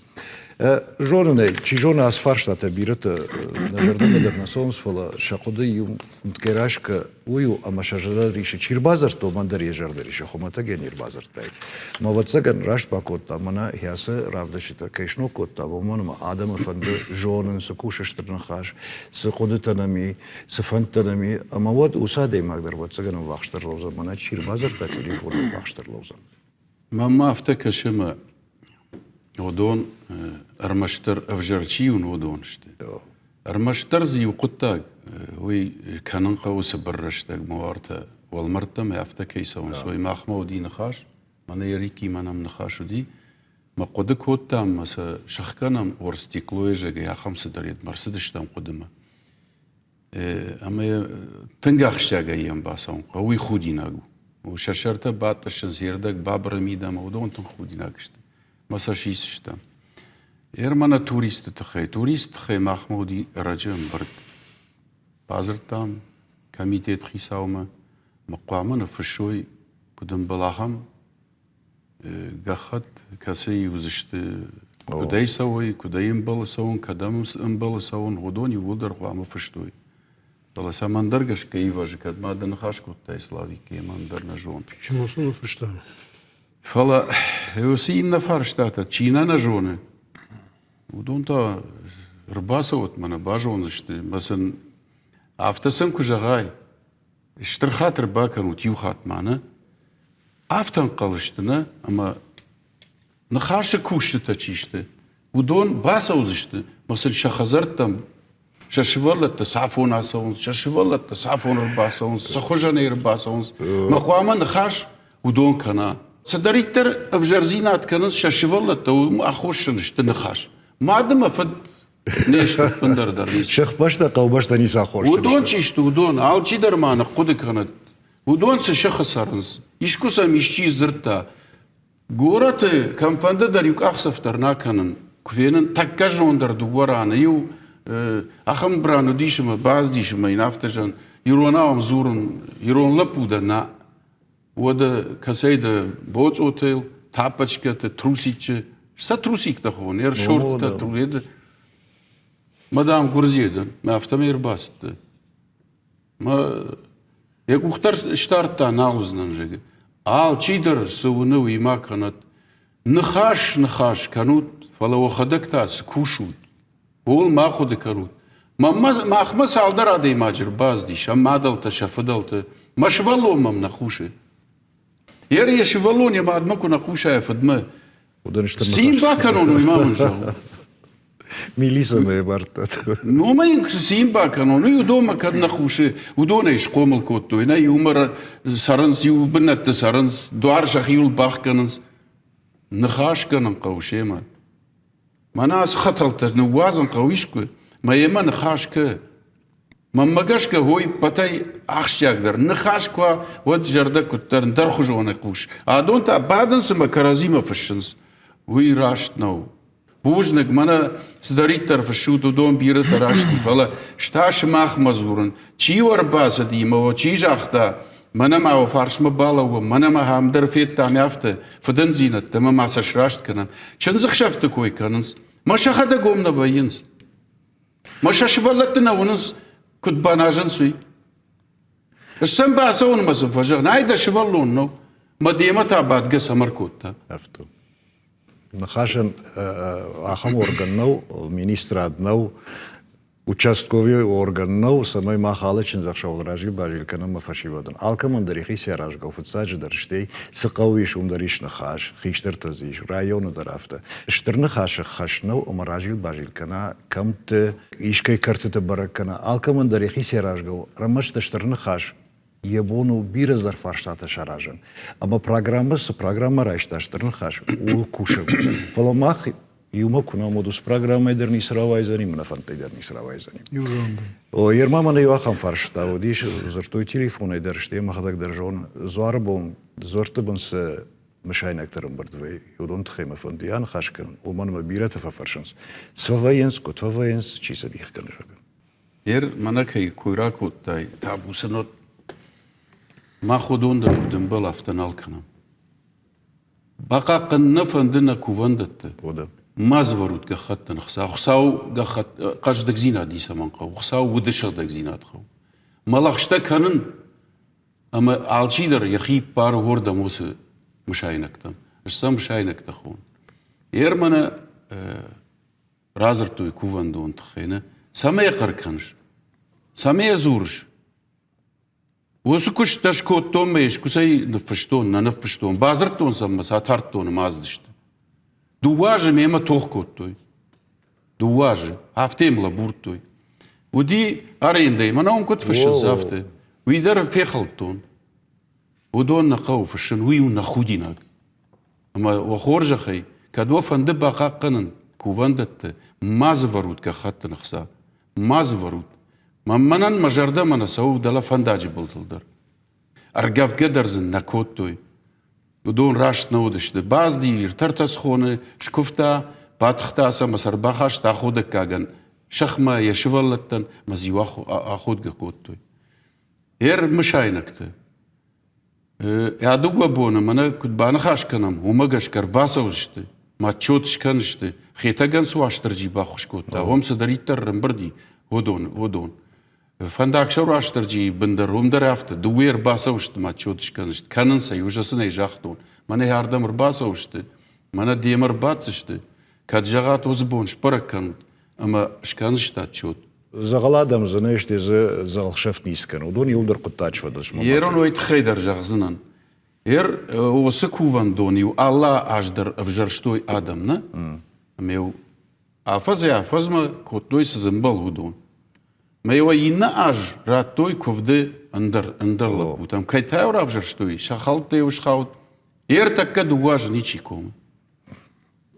Зонын чи зоны, ацы фарстатӕ бирӕтӕ нӕ зӕрдӕмӕ дӕр нӕ цӕуынц, фӕлӕ сӕ хъуыды иу мткӕй райсгӕ уый у, ӕмӕ сӕ зӕрдӕ рисы. Чи рбадзырдта, уымӕн дӕр йӕ зӕрдӕ рисы, хуымӕтӕгӕй не рбадзырдтаид. Мӕ ӕвӕццӕгӕн раст бакодта, мӕнӕ хӕцы равдыстытӕ кӕй сног кодта, уымӕн ӕмӕ адӕмы фӕнды зонын, цы кусы стыр ныхас, цы хъуыдытӕ нӕм и, цы фӕндтӕ нӕм и, ӕмӕ уӕд уыцы адӕймаг дӕр ӕвӕццӕгӕн ӕввахсдӕр лӕудзӕн, мӕнӕ чи рбадзырдта телефоны ӕввахсдӕр лӕудзӕн. Мӕнмӕ афтӕ кӕсы, ӕмӕ уыдон ӕрмӕстдӕр ӕвзӕр чи у, уыдон сты. Ӕрмӕстдӕр дзы иу хъуыддаг, уый кӕнын хъӕуы цыбыр рӕстӕгмӕ уартӕ уӕлмӕрдтӕм афтӕ кӕй цӕуынц, уый махмӕ уыди ныхас, мӕнӕ Ерикимӕ нӕм ныхас уыди. Мӕ хъуыды кодтам, мӕ сӕ сӕхгӕнӕм орстеклойы зӕгӕй ахӕм цыдӕр йедмӕ ӕрцыдыстӕм хъуыдымӕ. Ӕмӕ тынг ахсджиагӕй йӕм бацӕуын хъӕуы, уый худинаг у. Сӕ сӕртӕ батъыссынц, йе рдӕг бабыры мидӕмӕ, уыдон тынг худинаг сты. Мӕ сӕ сисдзыстӕм. Ӕрмӕнӕ туристы тыххӕй. Туристы тыххӕй махмӕ уыди ӕрӕджы ӕмбырд. Бадзырдтам комитет хицаумӕ, мӕ хъуамӕ ныффыссой, куыд ӕмбӕлы, ахӕм гӕххӕтт, кӕцыйы уыдзысты, куыдӕй цӕуой, куыдӕй ӕмбӕлы цӕуын, кӕдӕм ӕмбӕлы цӕуын, уыдон иууылдӕр хъуамӕ фыстой. Фӕлӕ сӕм ӕндӕр гӕсгӕ ивӕзы, кӕд ма дӕ ныхас кодтай Славиккемӕ, ӕндӕр нӕ зон. Почему сын ныффыста? Фӕлӕ уыцы иннӕ фарстатӕ чи нӕ нӕ зоны, уыдон та ӕрбацӕуӕт мӕнӕ базондзысты, мӕ сын афтӕ сын куы зӕгъай, стыр хатыр бакӕнут иу хатт ма, нӕ? Афтӕ ӕнхъӕл сты, нӕ? Ӕмӕ Ныхасы кусджытӕ чи сты, уыдон бацӕудзысты ӕмӕ сын сӕ хӕдзӕрттӕм сӕ сывӕллӕттӕ цафон ацӕуынц, сӕ сывӕллӕттӕ цафон ӕрбацӕуынц, цы хуызӕнӕй ӕрбацӕуынц. Мӕ хъуамӕ ныхас уыдон кӕна. Цыдӕриддӕр ӕвзӕрдзинад кӕнынц сӕ сывӕллӕттӕ, уым аххосджын сты ныхас. Мад ӕмӕ фыд не сты ӕппындӕр дӕр ницы. Сыхбӕстӕ, хъӕубӕстӕ ницы аххосджын Уыдон чи сты, уыдон алчидӕр ма ныхъхъуыды кӕнӕд. Уыдон цы сыхы цӕрынц? Искуы сӕм исчи сдзырдта, Горӕты кӕмфӕнды дӕр иу къахдзӕф дӕр нӕ кӕнын. Куы фенын тӕккӕ зондӕр дыууӕ раны, иу ахӕм ран уыдис ӕмӕ бацыдис ӕмӕ йын афтӕ зӕгъын, иронау ӕм дзурын, ирон лӕппу дӕ нӕ. Уӕдӕ кӕцӕй дӕ боцъотыл, тапочкӕты, трусиччы, сӕ трусиктӕ хон, ӕр шорттӕ, труеды. Мадам гуырдзийӕ дӕн, мӕ афтӕмӕй ӕрбацыдтӕ. Мӕ йӕ къух дӕр сдардта, нал уыдзынӕн, зӕгъы. Алчидӕр цы уыны, уый ма кӕнӕд. Ныхас ныхас кӕнут, фӕлӕ уӕхӕдӕг та цы кусут, ууыл ма хъуыды кӕнут. Махмӕ цалдӕр адӕймаджы ӕрбацыди, сӕ мадӕлтӕ, сӕ фыдӕлтӕ. Мӕ сывӕллон мӕм нӕ хъусы. Йер йӕ сывӕллон йӕ мадмӕ куы нӕ хъуса йӕ фыдмӕ, цы йын бакӕнон, уый ма мын зӕгъут. Милицӕмӕ бардтат. Номӕй йын цы йын бакӕнон, уый уыдонмӕ кӕд нӕ хъусы, уыдонӕй схъомыл кодтой, нӕ иумӕ цӕрынц, иу бынӕтты цӕрынц, дуар сӕхиуыл бахгӕнынц. Ныхас кӕнын хъӕуы семӕ. Мӕнӕ ацы хӕтӕлтӕ ныууадзын хъӕуы искуы, мӕ йемӕ ныхас кӕ. Мӕнмӕ гӕсгӕ, хой ппӕтӕй ахсджиагдӕр ныхас куы уа, уӕд зӕрдӕ куыддӕр ӕндӕрхуызонӕй хъус. Адон та бадынц ӕмӕ кӕрӕдзимӕ фыссынц. Уый раст нӕу. Бузныг, мӕнӕ цыдӕриддӕр фыссут, уыдон бирӕтӕ раст и, фӕлӕ ста сымахмӕ дзурын. Чи уӕ ӕрбацыди ӕмӕ уӕ чи загъта, Мӕнӕ ма уӕ фарсмӕ балӕууӕм, мӕнӕ ма ахӕм дӕр федтам афтӕ, фыдӕндзинӕдтӕ ӕмӕ ма сӕ сраст кӕнӕм. Чындзыхсӕвты кой кӕнынц, мӕ сӕхӕдӕг уым нӕ вӕййынц. Мӕ сӕ сывӕллӕтты нӕ уынынц, куыд баназынц, уый. Ӕз сӕм бацӕуынмӕ сын фӕзӕгъын, ай дӕ сывӕллон нӕу, мӕ демӕ та бадгӕ цӕмӕ ркодта. Афтӕ. Ныхасӕн ахӕм орган нӕу, министрад нӕу, участковый орган нӕу, цӕмӕй мах алы чындзӕхсӕвыл разил-базил кӕнӕм мӕ фӕсивӕдӕн. Алкӕмӕн дӕр йӕхи аразгӕ у фыццаджыдӕр, стӕй цы хъӕуы ис, уым дӕр ис ныхас, хистӕртӕ дзы ис, районы дӕр афтӕ. Стыр ныхасы хӕс нӕу ӕмӕ разил-базил кӕна кӕмтты, искӕй кӕртыты бӕрӕг кӕна. Алкӕмӕн дӕр йӕхи аразгӕ у, ӕрмӕст стыр ныхас йӕ бон у бирӕ ӕндӕр фарстатӕ саразын. Ӕмӕ программӕ цы программӕ райста Стыр Ныхас, ууыл кусӕг. Фӕлӕ мах иумӕ куы нӕм уыд, уыцы программӕйы дӕр ницы рауайдзӕни, мӕ фӕндтӕй дӕр ницы рауайдзӕни. О, Ерма мӕнӕ иу ахӕм фарста уыдис, дзырдтой телефонӕй дӕр, стӕй мӕхӕдӕг дӕр зонын, дзуары бон, дзуӕртты бын цы мысайнӕгтӕ ӕрӕмбырд вӕййы, уыдон тыххӕй мӕ фӕнды аныхас кӕнын, уымӕн ӕмӕ бирӕтӕ фӕфӕрсынц, цы фӕвӕййынц, куыд фӕвӕййынц, чи сӕ дих кӕны, зӕгъгӕ. Ер мӕнӕ кӕй кой ракодтай, табу сын уӕд. Мах уыдон дӕр куыд ӕмбӕлы, афтӕ нал кӕнӕм. Бахъахъхъӕн нӕ фӕнды нӕ кувӕндӕтты. Ма дзывӕрут гӕххӕттын Хуыцау. Хуыцау гӕххӕтт хъӕздыгдзинад ницӕмӕн хъӕуы. Хуыцау уды сыгъдӕгдзинад хъӕуы. Мӕ лӕгъстӕ кӕнын ӕмӕ алчидӕр йӕхи ппары уырдӕм уыцы мысайнӕгтӕм. Ӕз сӕ мысайнӕгтӕ хон. Ер мӕнӕ радзырдтой кувӕндон тыххӕй, нӕ? Цӕмӕй хъӕр кӕныс? Цӕмӕй дзурыс? Уыцы куыст дӕ скодтон мӕ искуыцӕй ныффыстон, нӕ ныффыстон, бадзырдтон сӕм мӕ сӕ атардтон ӕмӕ ацыдысты. Дыууӕ азы мемӕ тох кодтой. Дыууӕ азы. Афтӕ йӕм лӕбурдтой. Уыди арендӕйы, мӕнӕ уым куыд фыссынц, афтӕ. Уый дӕр фехӕлдтон. Уыдон нӕ хъӕуы фыссын, уый у нӕ худинаг. Ӕмӕ уӕ хорзӕхӕй, кӕд уӕ фӕнды бахъахъхъӕнын кувӕндӕтты, ма дзы вӕрут гӕххӕттын ӕхца, ма дзы вӕрут. Мӕнӕн мӕ зӕрдӕмӕ нӕ цӕуы дӕлӕ фӕндаджы былтыл дӕр. Ӕргӕвдгӕ дӕр дзы нӕ кодтой. Уыдон раст нӕ уыдысты. Базди ӕртӕ схоны, скуывта, батыхта сӕ ӕмӕ сӕ ӕрбахаста аходӕггагӕн сӕхмӕ йӕ сывӕллӕттӕн ӕмӕ дзы иу аходгӕ кодтой. Ӕрмысайнӕгты Йӕ дыууӕ боны мӕнӕ куыд баныхас кӕнӕм, уымӕ гӕсгӕ ӕрбацӕудзысты, ма отчет скӕндзысты, Хетӕгӕн цы Уастырджи баххуыс кодта, уым цыдӕриддӕр ӕрӕмбырд и, уыдон, уыдон. Фӕндагсӕр Уастырджийы бын дӕр, уым дӕр афтӕ, дыууӕ ӕрбацӕудзысты, ма отчет скӕндзысты. Кӕнынц ӕй, уже сын ӕй загътон. Мӕнӕ ардӕм ӕрбацӕудзысты, мӕнӕ демӕ ӕрбаддзысты. Кӕд зӕгъат, уыцы бон сбӕрӕг кӕнут ӕмӕ скӕндзысты отчет. Дзӕгъӕл адӕм дзы нӕ сты, дзы дзӕгъӕлсӕфт ницы кӕны. Уыдон иуылдӕр хъуыддаджы фӕдыл смӕ. Ерон уый тыххӕй дӕр зӕгъдзынӕн. Ер уыцы кувӕндон-иу алы аз дӕр ӕвзӕрстой адӕм, нӕ? Ӕмӕ-иу афӕдзӕй-афӕдзмӕ кодтой, цы дзы ӕмбӕлы, уыдон. Мӕ-иу иннӕ аз радтой куывды ӕндӕр ӕндӕр лӕппутӕм. Кӕй та-иу равзӕрстой, сӕ хӕлттӕ-иу схауд. Ер тӕккӕ дыууӕ азы ничи комы.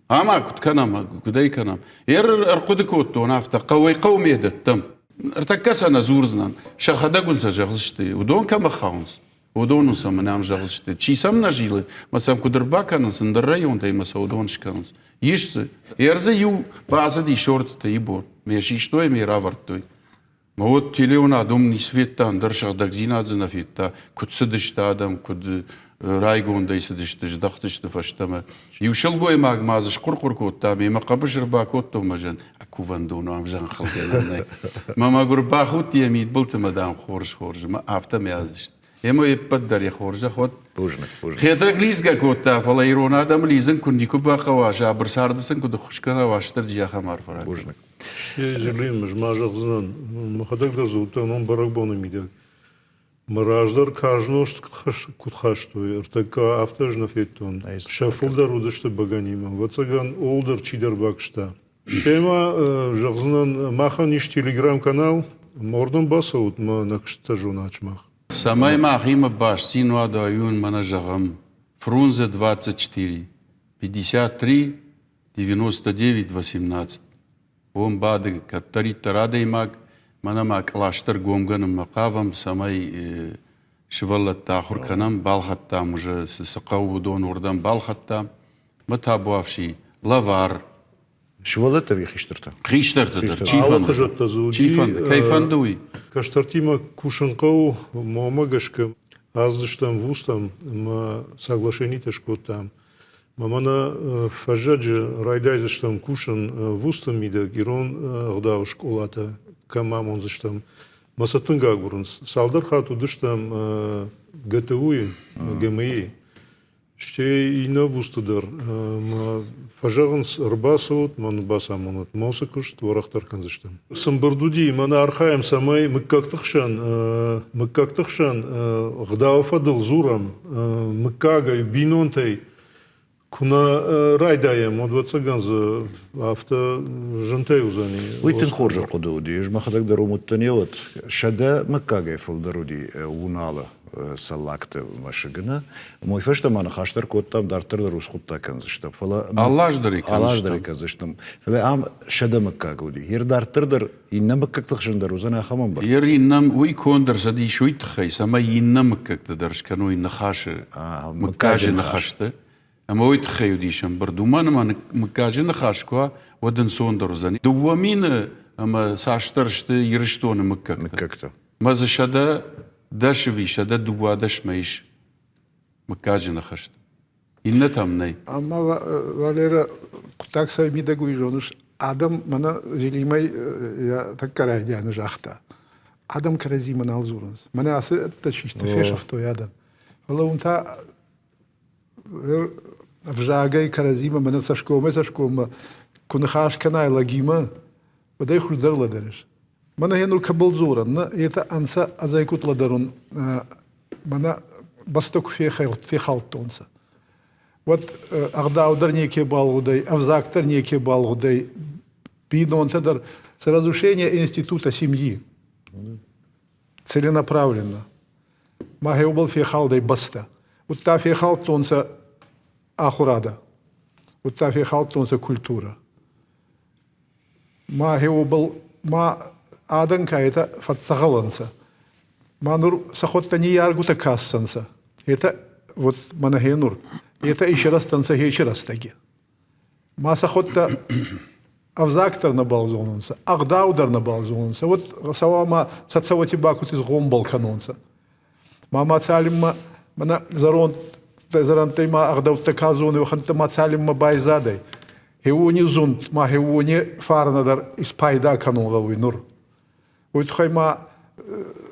Ӕмӕ куыд кӕнӕм, куыд ӕй кӕнӕм? Ӕрхъуыды кодтон афтӕ, хъӕуӕй хъӕумӕ дӕттӕм. Ӕртӕккӕ сӕ нӕ дзурдзынӕн, сӕхӕдӕг уын сӕ зӕгъдзысты, уыдон кӕмӕ хауынц, уыдон уын сӕ мӕнӕ ам зӕгъдзысты. Чи сӕм нӕ зилы, мӕ сӕм куыд ӕрбакӕнынц ӕндӕр районтӕй мӕ сӕ уыдон скӕнынц. Ис дзы. Ӕрдзы иу бацыди сортыты ибон. Ме систой, ме равӕрдтой. Мӕ уӕд телеуынад уым ницы федта, ӕндӕр сыгъдӕгдзинад дзы нӕ федта, куыд цыдысты адӕм, куыд райгондӕй цыдысты, здӕхтысты фӕстӕмӕ. Иу сылгоймаг ма дзы схъуыр-хъуыр кодта, мемӕ хъӕбыс ӕрбакодтон мӕ зӕн, кувӕндон ам зӕнхылгӕнӕн нӕй. Мӕ мӕгуыр бахудти йӕ мидбылты мӕ дам хорз хорз, мӕ афтӕ мӕ аздысты. Ӕмӕ йе ппӕт дӕр йӕ хорзӕх уӕд. Бузныг, бузныг. Хетӕг лидзгӕ кодта, фӕлӕ ирон адӕмы лидзын куы никуы бахъӕуа, сабыр царды сын куыд ӕххуыс кӕна, Уастырджи ахӕм арфӕ ракӕнӕд. Бузныг. Зелим, ӕз ма зӕгъдзынӕн, мӕхӕдӕг дӕр дзы уыдтӕн уым бӕрӕгбоны мидӕг. Мӕ раздӕр карз нозт куыд хастой, ӕртӕккӕ афтӕ ӕз нӕ федтон. Сӕ фылдӕр уыдысты бӕгӕнимӕ. Ӕвӕццӕгӕн, ууыл дӕр чидӕр бакуыста. Стӕй ма зӕгъдзынӕн, махӕн ис телеграм-канал, уырдӕм бацӕут мӕ нӕ куыстытӕ зонат сымах. Цӕмӕй махимӕ бастдзин уа дӕуӕн мӕнӕ зӕгъӕм, Фрунзе 24, 53, 99, 18. Уым бады кӕддӕриддӕр адӕймаг, мӕнӕ ма кълас дӕр гомгӕнынмӕ хъавӕм, цӕмӕй сывӕллӕттӕ ахуыр кӕнӕм, балхӕдтам уже цы хъӕуы, уыдон уырдӕм балхӕдтам. Мӕ табуафси, лӕвар. Сывӕллӕттӕ ӕви хистӕртӕ? Хистӕртӕ дӕр. Чи фӕнды? Чи фӕнды? Кӕй фӕнды уый? Кӕстӕртимӕ кусын хъӕуы, мамӕ гӕсгӕ. Аздыстӕм вузтӕм ӕмӕ соглашенитӕ скодтам. Мӕ мӕнӕ фӕззӕджы райдайдзыстӕм кусын вузты мидӕг ирон ӕгъдауы скъолатӕ кӕм амондзыстӕм. Мӕ сӕ тынг агурынц. Цалдӕр хатт уыдыстӕм ГТУ-йы, ГМИ-йы. Стӕй иннӕ вузты дӕр мӕ фӕзӕгъынц, ӕрбацӕут, мӕн бацамонут, мӕ уыцы куыст уӕрӕхдӕр кӕндзыстӕм. Цы мбырд уыди, мӕнӕ архайӕм, цӕмӕй мыггӕгты хсӕн, мыггӕгты хсӕн ӕгъдауы фӕдыл дзурӕм, мыггагӕй, бинонтӕй куы нӕ райдайӕм, уӕд ӕвӕццӕгӕн дзы афтӕ зынтӕй уыдзӕни. Уый тынг хорз ӕрхъуыды уыди. Ӕз мӕхӕдӕг дӕр уым уыдтӕн еуӕд. 100 мыггагӕй фылдӕр уыди Уналы Цӕллагты мӕсыгы нӕ. Уый фӕстӕ ма ныхас дӕр кодтам, дарддӕр дӕр уыцы хъуыддаг кӕндзыстӕм. Фӕлӕ алы аз дӕр алы аз дӕр кӕндзыстӕм. Фӕлӕ ам 100 мыггаг уыди. Ер дарддӕр дӕр иннӕ мыггӕгты хсӕн дӕр уыдзӕн ахӕм ӕмбырд. Ер иннӕ уый конд ӕрцыдис уый тыххӕй, цӕмӕй иннӕ мыггӕгты дӕр скӕной ныхасы, мыггаджы ныхӕсты. Ӕмӕ уый тыххӕй уыдис ӕмбырд. Уымӕн ӕмӕ мыггаджы ныхас куы уа, уӕд ӕнцондӕр уыдзӕн. 2000 ӕмӕ цасдӕр сты Ирыстоны мыггӕгтӕ. Мыггӕгтӕ. Мӕ дзы 110 ӕви 112-мӕ ис мыггаджы ныхӕстӕ. Иннӕтӕм нӕй. Ӕмӕ Валера, хъуыддаг цӕй мидӕг уый зоныс, адӕм мӕнӕ Зелимӕй йӕ тӕккӕ райдианы загъта. Адӕм кӕрӕдзимӕ нал дзурынц. Мӕнӕ ацы ӕддӕ систы, фесӕфтой адӕм. Фӕлӕ уым та ӕвзагӕй кӕрӕдзимӕ мӕнӕ цӕсгомӕй цӕсгоммӕ куы ныхас кӕнай лӕгимӕ, уӕд ӕй хуыздӕр лӕдӕрис. Мӕнӕ гъенур кӕбӕл дзорӕн, нӕ, етӕ ӕнцӕ ӕз куд лӕдӕрун, мӕнӕ бӕстӕ ку фехалдтонцӕ. Уӕд ӕгъдау дӕр неке балгъудӕй, ӕвзаг дӕр неке балгъудӕй, бийнонтӕ дӕр с разрушение института семьи целенаправленно. Ма хеубӕл фехалдӕй бӕстӕ. Удта фехалдтонцӕ ахурадӕ, удта фехалдтонцӕ культурӕ. Ма хеубӕл ма адӕн ка етӕ фӕдздзӕгъӕл ӕнцӕ. Ма нур сӕхуӕдтӕ ниййергутӕ кассӕнцӕ. Етӕ вот мӕнӕ хе нур, етӕ исирӕзтӕнцӕ хечи рӕстӕги. Ма сӕхуӕдтӕ ӕвзаг дӕр нӕбал зонунцӕ, ӕгъдау дӕр нӕбал зонунцӕ. Вот гъӕуама сӕ цӕуӕти ба куд исгъомбӕл кӕнонцӕ. Ма ма цалинмӕ мӕнӕ зӕронд зӕрӕндтӕй ма ӕгъдӕуттӕ ка зоны, уӕхӕнттӕ ма цалинмӕ байзадӕй. Хеуони зунд ма хеуони фарнӕ дӕр испайда кӕнун гъӕуй нур. Уой туххӕй ма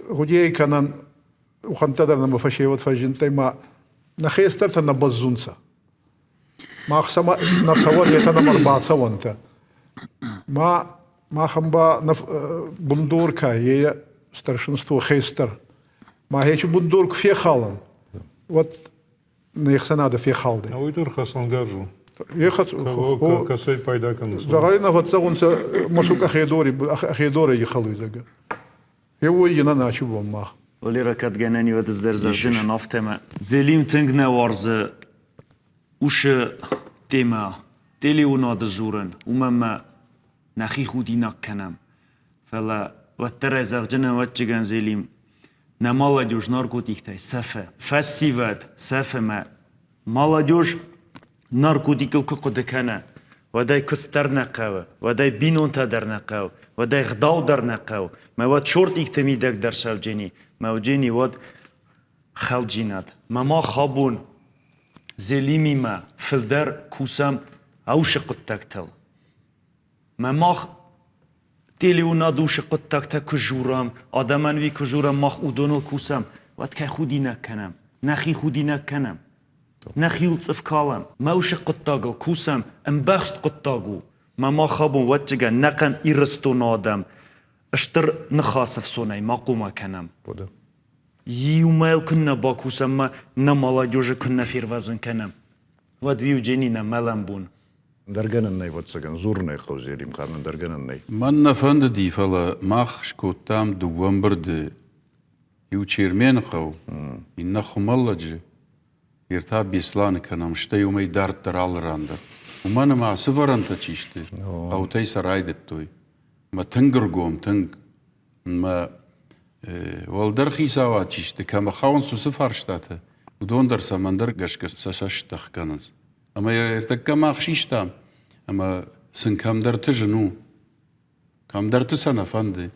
гъудиӕй кӕнӕн уӕхӕнттӕ дӕр нӕмӕ фӕсевӕд фӕззиндтӕй ма нӕ хестӕртӕ нӕ бӕззунцӕ. Мах сӕмӕ нӕ цӕуӕн, етӕ нӕмӕ ӕрбацӕуӕнтӕ. Ма махӕн ба нӕ бундор ка е старшинство хестӕр. Ма хечи бундор ку фехалӕн, уӕд не хсӕнадӕ фехалдӕй. А уый дӕр хӕцӕнгарз у. Кӕцӕй пайда кӕнынц? Дзӕгъӕли нӕ фӕццӕгъунцӕ Мӕсуг ӕхедори, ӕхедорӕй ихӕлуй, зӕгъгӕ. Еуой ин ӕнӕчи бон мах. Валера кӕдгӕнӕни уӕд ӕз дӕр зӕгъдзынӕн афтӕмӕ. Зелим тынг нӕ уарзы усы темӕ телеуынады дзурын, уымӕн мӕ нӕхи худинаг кӕнӕм. Фӕлӕ уӕддӕр ӕй зӕгъджын ӕвӕццӕгӕн Зелим, нӕ молодежь наркотиктӕй сӕфы. Фӕсивӕд сӕфы мӕ молодежь наркотикыл куы хъуыды кӕна, уӕд ӕй куыдз дӕр нӕ хъӕуы, уӕд ӕй бинонтӕ дӕр нӕ хъӕуы, уӕд ӕй гъдау дӕр нӕ хъӕуы, мӕ уӕд шортикты мидӕг дӕр сӕвджени, мӕ уджени уӕд хӕлджинад. Мӕ мах абон Зелимимӕ фылдӕр кусӕм ӕусы хъуыддӕгтыл. Мӕ мах телеуынад усы хъуыддӕгтӕ куы журӕм, адӕмӕн уый куы журӕм, мах уыдоныл кусӕм, уӕд кӕй худинаг кӕнӕм? Нӕхи худинаг кӕнӕм. Нӕхиуыл цъыф калӕм. Мӕ усы хъуыддагыл кусӕм, ӕмбӕхст хъуыддаг у. Мӕ мах абон уӕдджыгӕн нӕхъӕн Ирыстоны адӕм стыр ныхасы фсонӕй ма хъума кӕнӕм. Иумӕ йыл куыннӕ бакусӕм мӕ нӕ молодежы куыннӕ фервӕзын кӕнӕм, уӕд Евгений нӕ мӕлӕн бон. Ӕндӕр гӕнӕн нӕй, ӕвӕццӕгӕн, дзурынӕй хъӕуы Зелимхан, ӕндӕр гӕнӕн нӕй. Мӕн нӕ фӕндыди, фӕлӕ мах скодтам дыууӕ ӕмбырды. Иу Чермены хъӕу, иннӕ Хуымӕллӕджы, йер та Беслӕны кӕнӕм, стӕй уымӕй дарддӕр алы ран дӕр. Уымӕн ӕмӕ ацы вӕрӕнтӕ чи сты, хъӕутӕй сӕ райдыдтой. Мӕ тынг ӕргом, тынг. Мӕ уӕлдӕр хицауад чи сты, кӕмӕ хауынц уыцы фарстатӕ, уыдон дӕр цӕмӕндӕр гӕсгӕ сӕ цӕст ӕхгӕнынц. Ӕмӕ йӕ ӕртӕккӕ мах систам, ӕмӕ сын кӕмдӕрты зын у, кӕмдӕрты сӕ нӕ фӕнды.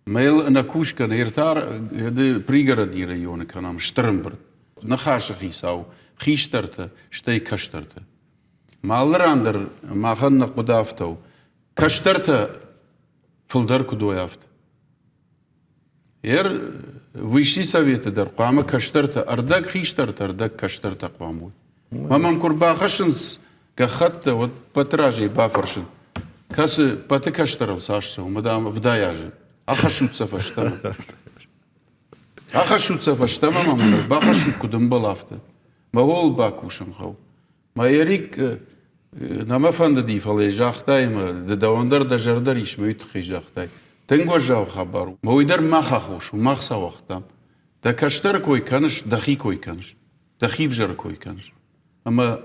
Мӕ йыл ӕнӕкусгӕ нӕ ӕртӕ пригородный районы кӕнӕм стыр ӕмбырд. Ныхасы хицау, хистӕртӕ, стӕй кӕстӕртӕ. Мӕ алы ран дӕр махӕн нӕ хъуыды афтӕ у. Кӕстӕртӕ фылдӕр куыд уой, афтӕ. Ер Высший советы дӕр хъуамӕ кӕстӕртӕ, ӕрдӕг хистӕртӕ, ӕрдӕг кӕстӕртӕ хъуамӕ уой. Мӕ мӕм куы рбахӕссынц гӕххӕттӕ, уӕд пӕты разӕй бафӕрсын, кӕцы пӕты кӕстӕрыл цас цӕуы, мӕ дам, 70 азы. Ахӕссут сӕ фӕстӕмӕ. Ахӕссут сӕ фӕстӕмӕ мӕм бахӕссут, куыд ӕмбӕлы, афтӕ. Мӕ уыл бакусын хъӕуы. Мӕ Эрик нӕ мӕ фӕндыди, фӕлӕ загътай ӕмӕ ды дӕуӕн дӕр дӕ зӕрдӕ рис, мӕ уый тыххӕй загътай. Тынг уӕззау хабар у. Мӕ уый дӕр мах аххос у, мах сӕ уагътам. Дӕ кӕстӕры кой кӕныс, дӕхи кой кӕныс, дӕхи взӕры кой кӕныс. Ӕмӕ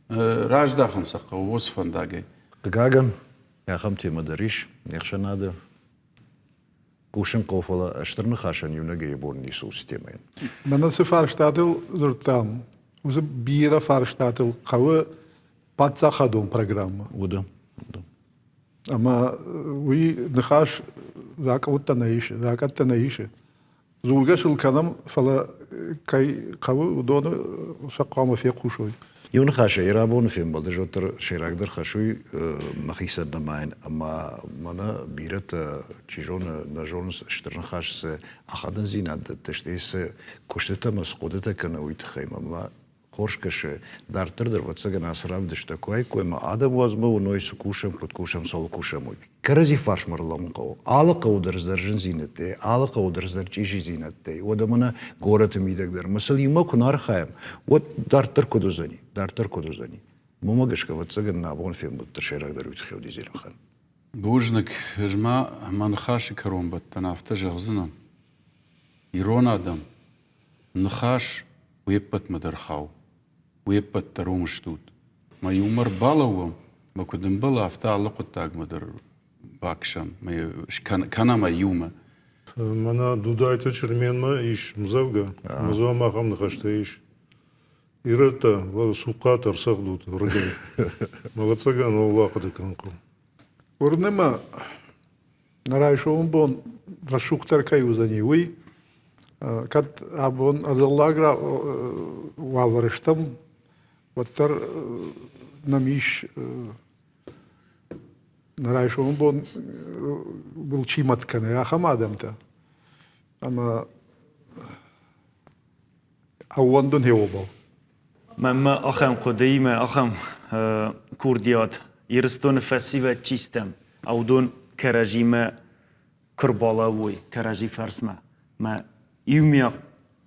раздахын сӕ хъӕуы уыцы фӕндагӕй. Хъыгагӕн, ахӕм темӕ дӕр ис не хсӕнады. Кусын хъӕуы, фӕлӕ стыр ныхасӕн иунӕгӕй йӕ бон ницы у системӕйӕн. Мӕнӕ цы фарстатыл дзырдтам, уыцы бирӕ фарстатыл хъӕуы паддзахадон программӕ. Уыды. Ӕмӕ уый ныхас закъӕуттӕ нӕ исы, закъӕттӕ нӕ исы. Дзургӕ сыл кӕнӕм, фӕлӕ кӕй хъӕуы, уыдоны сӕ хъуамӕ фехъусой. Иу ныхасӕй, рабоны фембӕлды уӕддӕр сӕйрагдӕр хӕс уый мӕхицӕн нымайын, ӕмӕ мӕнӕ бирӕтӕ, чи зоны, нӕ зонынц стыр ныхас цы ахадындзинад дӕтты, стӕй цы куыстытӕ ӕмӕ цы хъуыдытӕ кӕны, уый тыххӕй мӕ хорз кӕсы. Дарддӕр дӕр, ӕвӕццӕгӕн, ацы равдысттӕ куы уаиккой ӕмӕ адӕм уадзмӕ уыной, цы кусӕм, куыд кусӕм, цӕуыл кусӕм, уый. Кӕрӕдзи фарсмӕ рлӕууын хъӕуы. Алы хъӕуы дӕр дӕр зындзинӕдтӕ, алы хъӕуы дӕр дӕр чъизидзинӕдтӕ. Уӕдӕ мӕнӕ горӕты мидӕг дӕр ӕмӕ сыл иумӕ куы нӕ архайӕм, уӕд дарддӕр куыд уыдзӕни? Дарддӕр куыд уыдзӕни? Уымӕ гӕсгӕ, ӕвӕццӕгӕн, нӕ абон фембӕлдты сӕйрагдӕр уый тыххӕй уыди Зелимхан. Бузныг. Ӕз ма мӕ ныхасы кӕронбӕттӕн афтӕ зӕгъдзынӕн. Ирон адӕм Ныхас уе ппӕтмӕ дӕр хауы, уе ппӕт дӕр уым стут. Мӕ иумӕ ӕрбалӕууӕм, мӕ куыд ӕмбӕлы, афтӕ алы хъуыддагмӕ дӕр бакӕсӕм, кӕнӕм ӕй иумӕ. Мӕнӕ Дудайты Черменмӕ ис мдзӕвгӕ, мӕ ахӕм ныхӕстӕ ис. Ирӕттӕ, цухъхъатӕ ӕрцӕгъдут рыгӕй. Ӕвӕццӕгӕн, ууыл ахъуыды кӕнын хъӕуы. Уырны мӕ, нӕ райсомы бон рӕсугъддӕр кӕй уыдзӕни, уый. Кӕд абон ӕдзӕллаг уавӕры стӕм, уӕддӕр нӕм ис нӕ райсомы бон был чи мӕт кӕны, ахӕм адӕмтӕ. Ӕмӕ ӕууӕндын хеуобӕл. Мӕнмӕ ахӕм хъуыдыимӕ, ахӕм курдиат Ирыстоны фӕсивӕд чи стӕм, уыдон кӕрӕдзимӕ куы рбалӕууой, кӕрӕдзи фарсмӕ. Мӕ иумиаг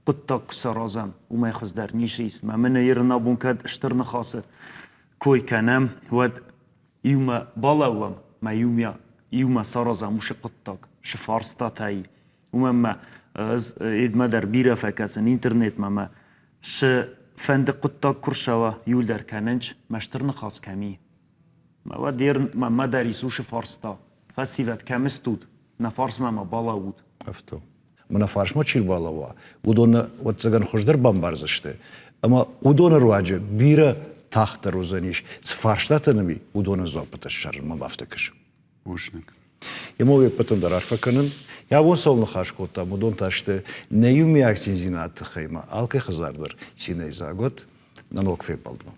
хъуыддаг куы саразӕм, уымӕй хуыздӕр ницы ис. Мӕ мын Иры абон кӕд стыр ныхасы кой кӕнӕм, уӕд иумӕ балӕууӕм, мӕ иумиаг иумӕ саразӕм уыцы хъуыддаг, цы фарстатӕ и, Уымӕн мӕ ӕз Эдмӕ дӕр бирӕ фӕкӕсын интернетмӕ мӕ цы фӕнды хъуыддаг куы рцӕуа, иуылдӕр кӕнынч, мӕ стыр ныхас кӕм и? Мӕ уӕд мӕ дӕр Иисусы фарста, фӕсивӕд, кӕм стут? Нӕ фарсмӕ ма балӕуут. Афтӕ. Мӕ нӕ фарсмӕ чи рбалӕууа, уыдон нӕ, ӕвӕццӕгӕн, хуыздӕр бамбардзысты. Ӕмӕ уыдоны руаджы бирӕ тагъддӕр уыдзӕнис, цы фарстатӕ нӕм и, уыдонӕн дзуаппытӕ ссарын мӕм афтӕ кӕсы. Бузныг. Ему уе ппӕтӕн дӕр арфӕ кӕнын. Йӕ бон цӕуыл ныхас кодтам, уыдон та сты нӕ иумиаг циндзинады тыххӕй ма алкӕй хӕдзар дӕр цинӕй дзаг уӕд. Нӕ ног фембӕлдмӕ.